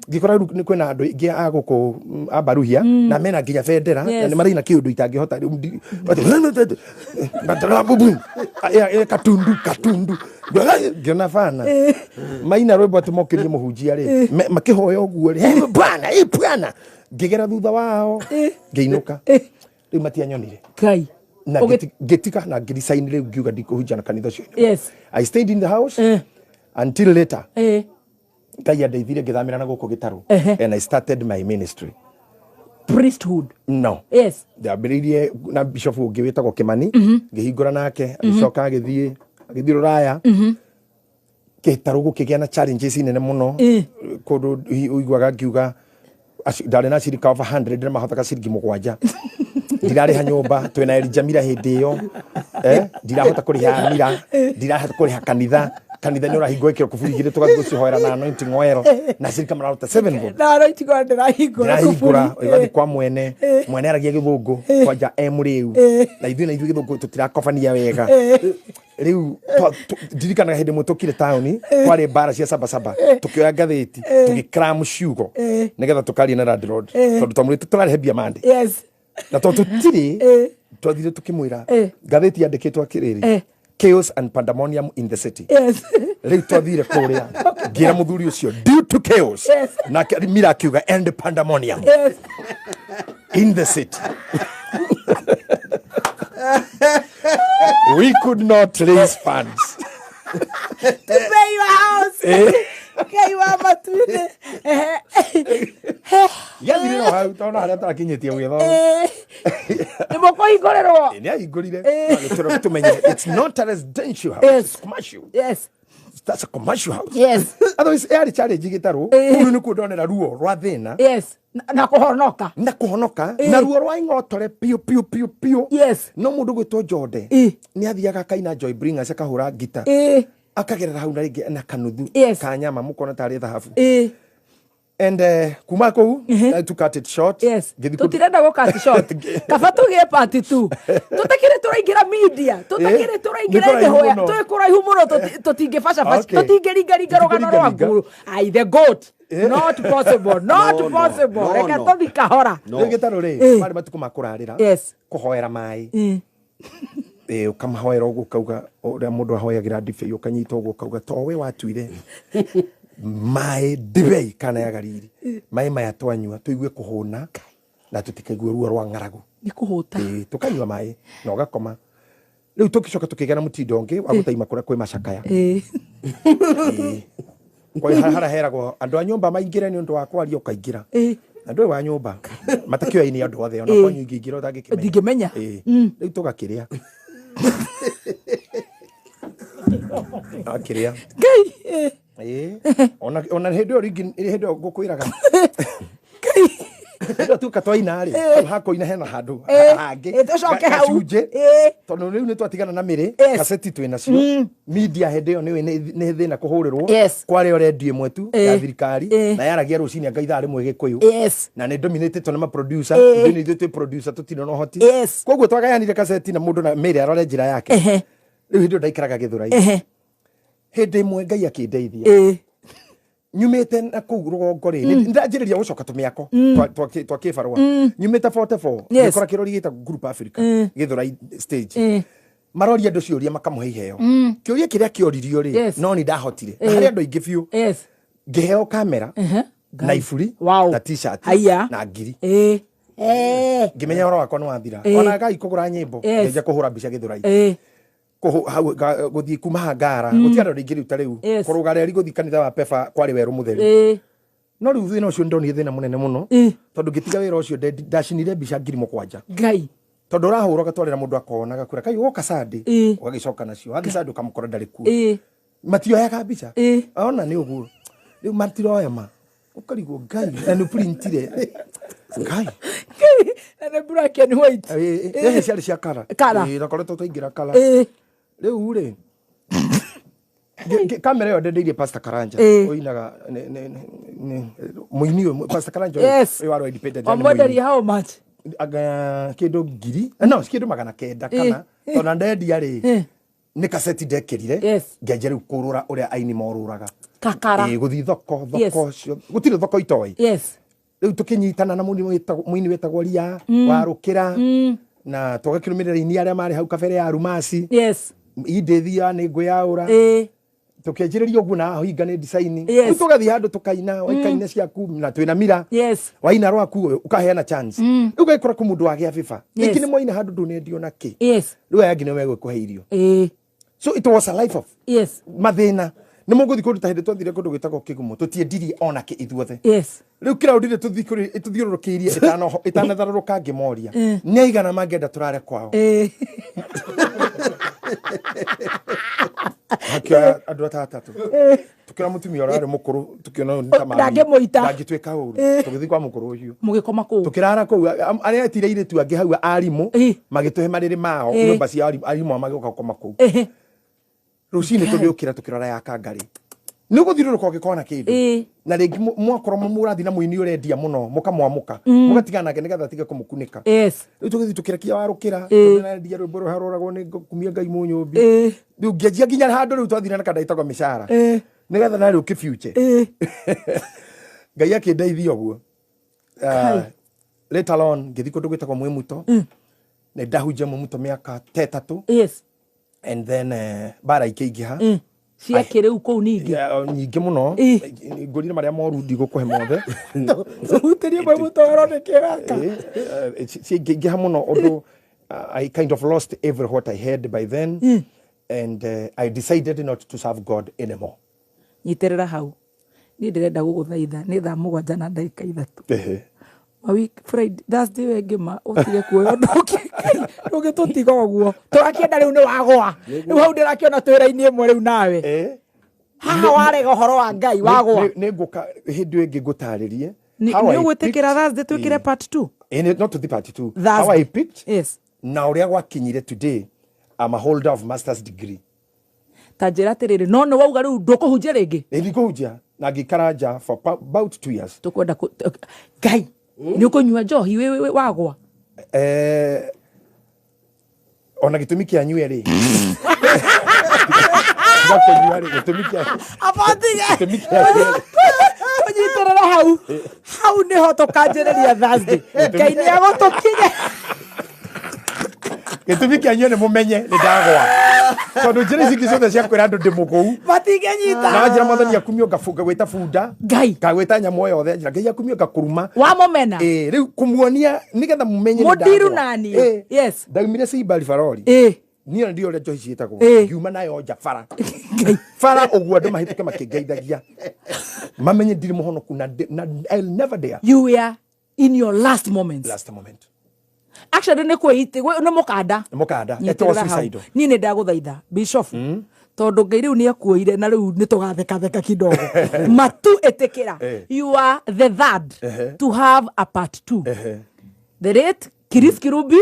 ngĩkora rĩu nĩ kwĩna andũ aingĩ a gũkũ a Baruhia na mena nginya bendera na nĩ maraina kĩũndũ itangĩhota rĩu katundu katundu. Ngĩona bana maina rwĩmbo atĩ mokĩrie mũhunjia rĩ, makĩhoya ũguo rĩ, "Eh, bwana, eh, bwana." Ngĩgera thutha wao, ngĩinũka. Rĩu matianyonire. Ngai. Na ngĩtiga na ngĩresign. Rĩu ngiuga ndikũhunjia na kanitha ũcio. I stayed in the house until later Ngai andeithirie, ngĩthamĩra na gũkũ Gĩtarũ and I started my ministry. Priesthood? No. Ndambĩrĩirie na bishop ũngĩ wĩtagwo Kĩmani, ngĩhingũra nake, agĩcoka agĩthiĩ rũraya. Gĩtarũ gũkĩgĩa na challenges nene mũno. Kũndũ ũiguaga ngiuga ndarĩ na cirika over 100 na mahotaga ciringi 7. Ndirarĩha nyũmba, twĩna Elijah Mira hĩndĩ ĩyo, ndirahota kũrĩha Mira, ndirahota kũrĩha kanitha. Kanitha nĩ ũrahingwo ĩkĩro kuburi igĩrĩ, tũgathiĩ gũcihoera na anointing oil na cirika mararuta 7 bob. Na anointing oil ndĩrahingũra. Ndĩrahingũra. Ũgathiĩ kwa mwene, mwene aragia gĩthũngũ kwanja e mũrĩu, na ithuĩ gĩthũngũ tũtirakobania wega. Rĩu ndirikanaga hĩndĩ ĩmwe tũkire taũni, kwarĩ mbara cia sabasaba, tũkĩoya ngathĩti, tũgĩcram ciugo nĩgetha tũkaria na landlord, tondũ twamwĩrĩte tũrarĩhe mbia mande na tondũ tũtirĩ. Twathire tũkĩmwĩra ngathĩti yandĩkĩtwo atĩrĩrĩ, "Chaos and pandemonium in the city." Rĩu twathire kũrĩa, ngĩra mũthuri ũcio, "Due to chaos," nake Mira akiuga, "And pandemonium in the city," we could not raise funds to pay your house. Ngai wa matu-inĩ. Yathirire o hau tondũ harĩa tũrakinyĩtie gwĩthoma. Nĩ mũkũhingũrĩrwo. Nĩ ahingũrire, agĩtwĩra tũmenye it's not a residential house, it's commercial. That's a commercial house. Otherwise yarĩ challenge Gĩtarũ. Kũu nĩkuo ndonera ruo rwa thĩna. Na kũhonoka. Na kũhonoka na ruo rwa ing'otore piũ piũ piũ piũ. No mũndũ gwĩtwo Njode nĩ athiaga akaina Joy Bringers, akahũra ngita, akagerera hau na rĩngĩ na kanuthu ka nyama mũkona tarĩ thahabu. And kuma kũu, to cut it short, ngĩthiĩ Tũtirenda gũ cut short, kaba tũgĩe part 2. Tũtakĩrĩ tũraingĩra media, tũtakĩrĩ tũraingĩra Nĩ kũraihu mĩhoya mũno. twĩ kũraihu mũno, tũtingĩbacabaca, tũtingĩringaringa rũgano Tũtingĩringaringa. rwaku. Ai, the goat, not possible, not No, no. possible. No, Reke no. tũthi kahora. No. Rĩu Gĩtarũ rĩ, marĩ matukũ ma kũrarĩra, kũhoera maĩ. Ũkamahoera ũguo, ũkauga ũrĩa mũndũ ahoyagĩra ndibei, ũkanyita ũguo ũkauga, to we watuire maĩ ndibei kana ya gariri, maĩ maya twanyua tũigue kũhũna na tũtikaigue ruo rwa ng'aragu. Nĩ kũhũta. Tũkanyua maĩ na ũgakoma. Rĩu tũgĩcoka tũkĩgĩa na mũtindo ũngĩ wa gũtaima kũrĩa kwĩ macakaya. Kwa hiyo harĩa heragwo andũ a nyũmba maingĩre nĩ ũndũ wa kwaria, ũkaingĩra na ndũĩ wa nyũmba matakĩoyaine andũ othe, ona kwanyu ingĩingĩra ũtangĩkĩmenya. Ndingĩmenya. Rĩu tũgakĩrĩa akĩrĩa. Ngai. Ona hĩndĩ ĩyo rĩngĩ, hĩndĩ ĩyo ngũkwĩraga, hĩndĩ ĩyo tuoka twaina rĩ, hau hakũina hena handũ hangĩ. Tũcoke hau. Gacunjĩ. Tondũ rĩu nĩ twatigana na mĩrĩ, kaseti twĩ nacio, media hĩndĩ ĩyo nĩ nĩ thĩna kũhũrĩrwo. Kwarĩ o redio ĩmwe tu ya thirikari na yaragia rũcinĩ anga ithaa rĩmwe Gĩkũyũ na nĩ dominated nĩ maproducer. Ithuĩ nĩ ithuĩ twĩ producer, tũtirĩ na ũhoti. Koguo twagayanire kaseti na mũndũ na mĩrĩ arore njĩra yake. Rĩu hĩndĩ ĩyo ndaikaraga Gĩthũrai. Hĩndĩ ĩmwe Ngai akĩndeithia, nyumĩte na kũu rũgongo rĩ, nĩ ndanjĩrĩria gũcoka tũmĩako twa kĩbarũa, nyumĩte 44, ngĩkora kĩrori gĩtagwo Group Africa Gĩthũrai stage, maroria andũ ciũria, makamũhe iheo. Kĩũria kĩrĩa kĩoririo rĩ, no nĩ ndahotire na harĩ andũ aingĩ biũ, ngĩheo kamera na iburi na T-shirt na ngiri. Ngĩmenya ũhoro wakwa nĩ wathira. Ona ngai kũgũra nyĩmbo, ngĩanjia kũhũra mbica Gĩthũrai. Hau gũthiĩ kuma hangara gũtiarĩ andũ aingĩ rĩu ta rĩu. Kũrũga reri gũthiĩ kanitha wa Pefa kwarĩ werũ mũtheri. No rĩu thĩna ũcio ndonire thĩna mũnene mũno, tondũ ngĩtiga wĩra ũcio, ndacinire mbica 7,000. Ngai. Tondũ ũrahũra ũgatwarĩra mũndũ akona agakwĩra kai woka Sunday, ũgagĩcoka nacio, wathiĩ Sunday ũkamũkora ndarĩ kuo. Matioyaga mbica. Ona nĩ ũguo rĩu matiroya ma ũkarigwo Ngai na nĩ printire Ngai. Ngai, na nĩ black and white. Ĩĩ, ciarĩ cia kara. Colour. Na koretwo twaingĩra kara. Rĩu rĩ, kamera ĩyo ndendeirie Pastor Karanja ũinaga mũini ũyũ Pastor Karanja ũyũ, ũyũ warĩ wa Independent, nĩ mũini. Wamwenderia how much? Anga kĩndũ ngiri, no kĩndũ 900 kana tondũ ndendia rĩ, nĩ kaseti ndekĩrire. Ngĩanjia rĩu kũrũra ũrĩa aini morũraga. Kakara. Ĩĩ, gũthiĩ thoko thoko gũtirĩ thoko itoĩ. Rĩu tũkĩnyitana na mũini wĩtagwo Ria Warũkĩra, na tũgakĩrũmĩrĩra aini arĩa marĩ hau kabere ya Rumasi. Indĩthi ya nĩ ngwĩyaũra. Tũkĩanjĩrĩria ũguo na hinga nĩ design. Rĩu tũgathiĩ handũ tũkaina, waikaina ciaku na twĩna mira. Waina rwaku ũkaheana chance. Rĩu ũgakora kũ mũndũ wagĩa biba. Rĩngĩ nĩ mwaina handũ ndũnendio na kĩ. Rĩu aya angĩ nĩo megũkũhe irio. So it was a life of mathĩna. Nĩ mũgũthiĩ kũndũ ta hĩndĩ twathire kũndũ gwĩtagwo Kĩgumo, tũtiendirie ona kĩ ithuothe. Rĩu kĩraũndi rĩ tũthiĩ kũrĩ ĩtũthiũrũrũkĩirie ĩtanatharũrũka ngĩmoria. Nĩ aigana mangĩenda tũrare kwao. Hakĩoya andũ atatũ. Tũkĩona mũtumia ũrarĩ mũkũrũ, tũkĩona ũyũ nĩ ta mami. Ndangĩmũita. Ndangĩtuĩka ũru. Tũgĩthiĩ kwa mũkũrũ ũcio. Mũgĩkoma kũu. Tũkĩrara kũu, arĩa etire airĩtu angĩ hau arimũ, magĩtũhe marĩrĩ mao, nyũmba cia arimũ ao magĩũka gũkoma kũu. Rũcinĩ tũgĩũkĩra tũkĩrora ya kangarĩ. Nĩ ũgũthiũrũrũka ũngĩkona kĩndũ. Na rĩngĩ mwakorwo mũrathiĩ na mũini ũrendia mũno, mũkamwamũka, mũgatigana nake nĩgetha atige kũmũkunĩka. Rĩu tũgĩthiĩ tũkĩrekia Warũkĩra, tondũ nĩarendia rwĩmbo rũrĩa rũragwo nĩ kumia Ngai mũnyũmbi. Rĩu ngĩanjia nginya handũ rĩu twathire na kanda ĩtagwo mĩcara. Nĩgetha narĩ ũkĩ-future. Ngai akĩndeithia ũguo. Later on ngĩthiĩ kũndũ gwĩtagwo Mwĩmuto. Nĩ ndahunjia Mwĩmuto mĩaka ta 3. And then mbara ikĩingĩha. Cia kĩrĩu kũu ningĩ. Yeah, nyingĩ mũno. Ngũrire marĩa moru ndigũkũhe mothe. Hutĩrie Mwĩmuto werwo nĩ kĩraka. Ciaingĩha mũno ũndũ, I kind of lost every what I had by then. And I decided not to serve God anymore. Nyitĩrĩra hau. Niĩ ndĩrenda gũgũthaitha nĩ thaa 7:03. Mawi Friday, Thursday we ngĩma ũtige kuoya ũndũ ũngĩ. Ndũngĩtũtiga ũguo. Tũrakĩenda rĩu nĩ wagũa. Rĩu hau ndĩrakĩona twĩ raini ĩmwe rĩu nawe. Haha warega ũhoro wa Ngai wagũa. Nĩ ngũka hĩndĩ ĩngĩ ngũtarĩrie. Nĩ How I ũgwĩtĩkĩra picked Thursday twĩkĩre part 2? Not to the part 2. Thursday. How I picked. Na ũrĩa gwakinyire today, I'm a holder of master's degree. Ta njĩra atĩrĩrĩ, no nĩ wauga rĩu ndũkũhunjia rĩngĩ? Ĩ, ndikũhunjia. Na ngĩikara nja for about 2 years. Tũkwenda Ngai, nĩ ũkũnyua njohi wĩ wagwa? Ona gĩtũmi kĩa nyue rĩ. Ngakũnyua rĩ, gĩtũmi kĩa Abotige. Gĩtũmi kĩa nyue rĩ. Tũnyitĩrĩre hau. Hau nĩho tũkanjĩrĩria Thursday. Ngai nĩ agũtũkinya. Gĩtũmi kĩa nyue nĩ mũmenye nĩ ndagwa. Tondũ njĩra ici ingĩ ciothe cia kwĩra andũ ndĩ mũkũu. Matingĩnyita. Na njĩra mwathani akumio ngabunga gwĩta bunda. Ngai. Ngagwĩta nyamũ o yothe, njĩra Ngai akumio ngakũruma. Wamũmena. Rĩu kũmuonia nĩgetha mũmenye nĩ Mũndiru ndagwa. nani. Ndaumire Simba Rivaroli. Niĩ ona ndiũĩ ũrĩa njohi ciĩtagwo. Ngiuma nayo nja bara. Ngai. Bara ũguo andũ mahĩtũke makĩngeithagia. Mamenye ndirĩ mũhonoku na na I'll never dare. You were in your last moments. Last moment. Actually, nĩ kwĩite, nĩ mũkanda. Nĩ mũkanda. Nyitĩrĩra It was hau. suicidal. Niĩ nĩ ndagũthaitha, Bishop. Tondũ Ngai rĩu nĩ akuoire na rĩu nĩ tũgathekatheka kidogo. Matu ĩtĩkĩra. You are the third to have a part 2. The late Chris Kirubi,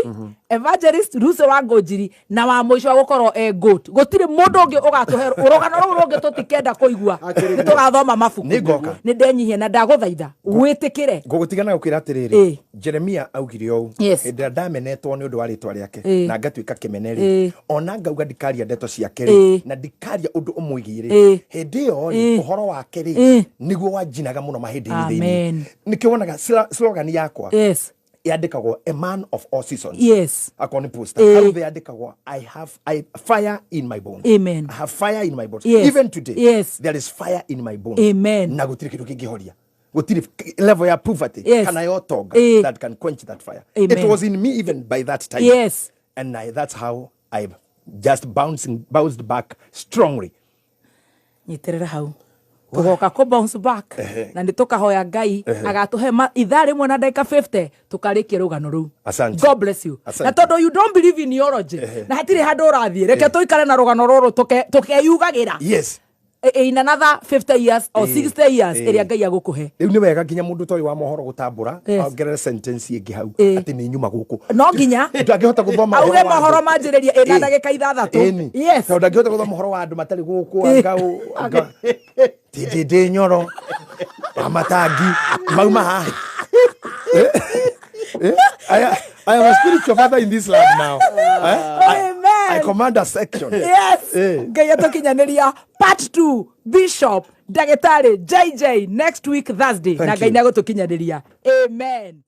Evangelist Ruse wa Ngũnjiri, na wa mũico wa gũkorwo e goat. Gũtirĩ mũndũ ũngĩ ũgatũhe rũgano rũu rũngĩ tũtikenda kũigua. Nĩ tũgathoma mabuku. Nĩ ngoka. Nĩ ndenyihia na ndagũthaitha wĩtĩkĩre. Ngũgũtigana gũkwĩra atĩrĩrĩ, Jeremia augire ũũ, hĩndĩ ĩrĩa ndamenetwo nĩ ũndũ wa rĩtwa rĩake, na ngatuĩka kĩmene rĩ, ona ngauga ndikaria ndeto ciake rĩ, na ndikaria ũndũ ũmwĩgiĩ rĩ, hĩndĩ ĩyo rĩ, ũhoro wake rĩ, nĩguo wanjinaga mũno mahĩndĩ-inĩ thĩinĩ. Amen. Nĩkĩo wonaga slogan yakwa yandĩkagwo a man of all seasons. Akorwo nĩ poster. Hau thĩ yandĩkagwo I have I fire in my bones. Amen. I have fire in my bones. Even today, there is fire in my bones. Amen. Na gũtirĩ kĩndũ kĩngĩhoria. Gũtirĩ level ya poverty kana ya ũtonga that can quench that fire. Amen. It was in me even by that time. And that's how I just bounced back strongly. Nyitĩrĩra hau. Tũgoka kũ bounce back. Na nĩ tũkahoya Ngai agatũhe ithaa rĩmwe na ndagĩka 50 tũkarĩkia rũgano rũu. Asante. God bless you. Asante. Na tondũ you don't believe in theology, na hatirĩ handũ ũrathiĩ, reke tũikare na rũgano rũrũ tũkeyugagĩra. In another 50 years or 60 years, ĩrĩa Ngai agũkũhe. Rĩu nĩ wega nginya mũndũ ũtoĩ wa mohoro gũtambũra, ongerere sentence ĩngĩ hau, atĩ nĩ nyuma gũkũ. No nginya. Ndangĩhota gũthoma Auge ũhoro wa mohoro andũ. manjĩrĩrie ĩna ndagĩka ithathatũ. Tondũ ndangĩhota gũthoma ũhoro wa andũ matarĩ gũkũ, anga ũ, anga ndĩ nyoro, amatangi, mauma haha. Eh? I am a spiritual father in this land now. Eh? Amen. I command a section. Yes. Eh. Ngai atũkinyanĩria part 2, Bishop Ndagĩtarĩ JJ, next week Thursday. Thank Na Ngai you. nĩ agũtũkinyanĩria. Amen.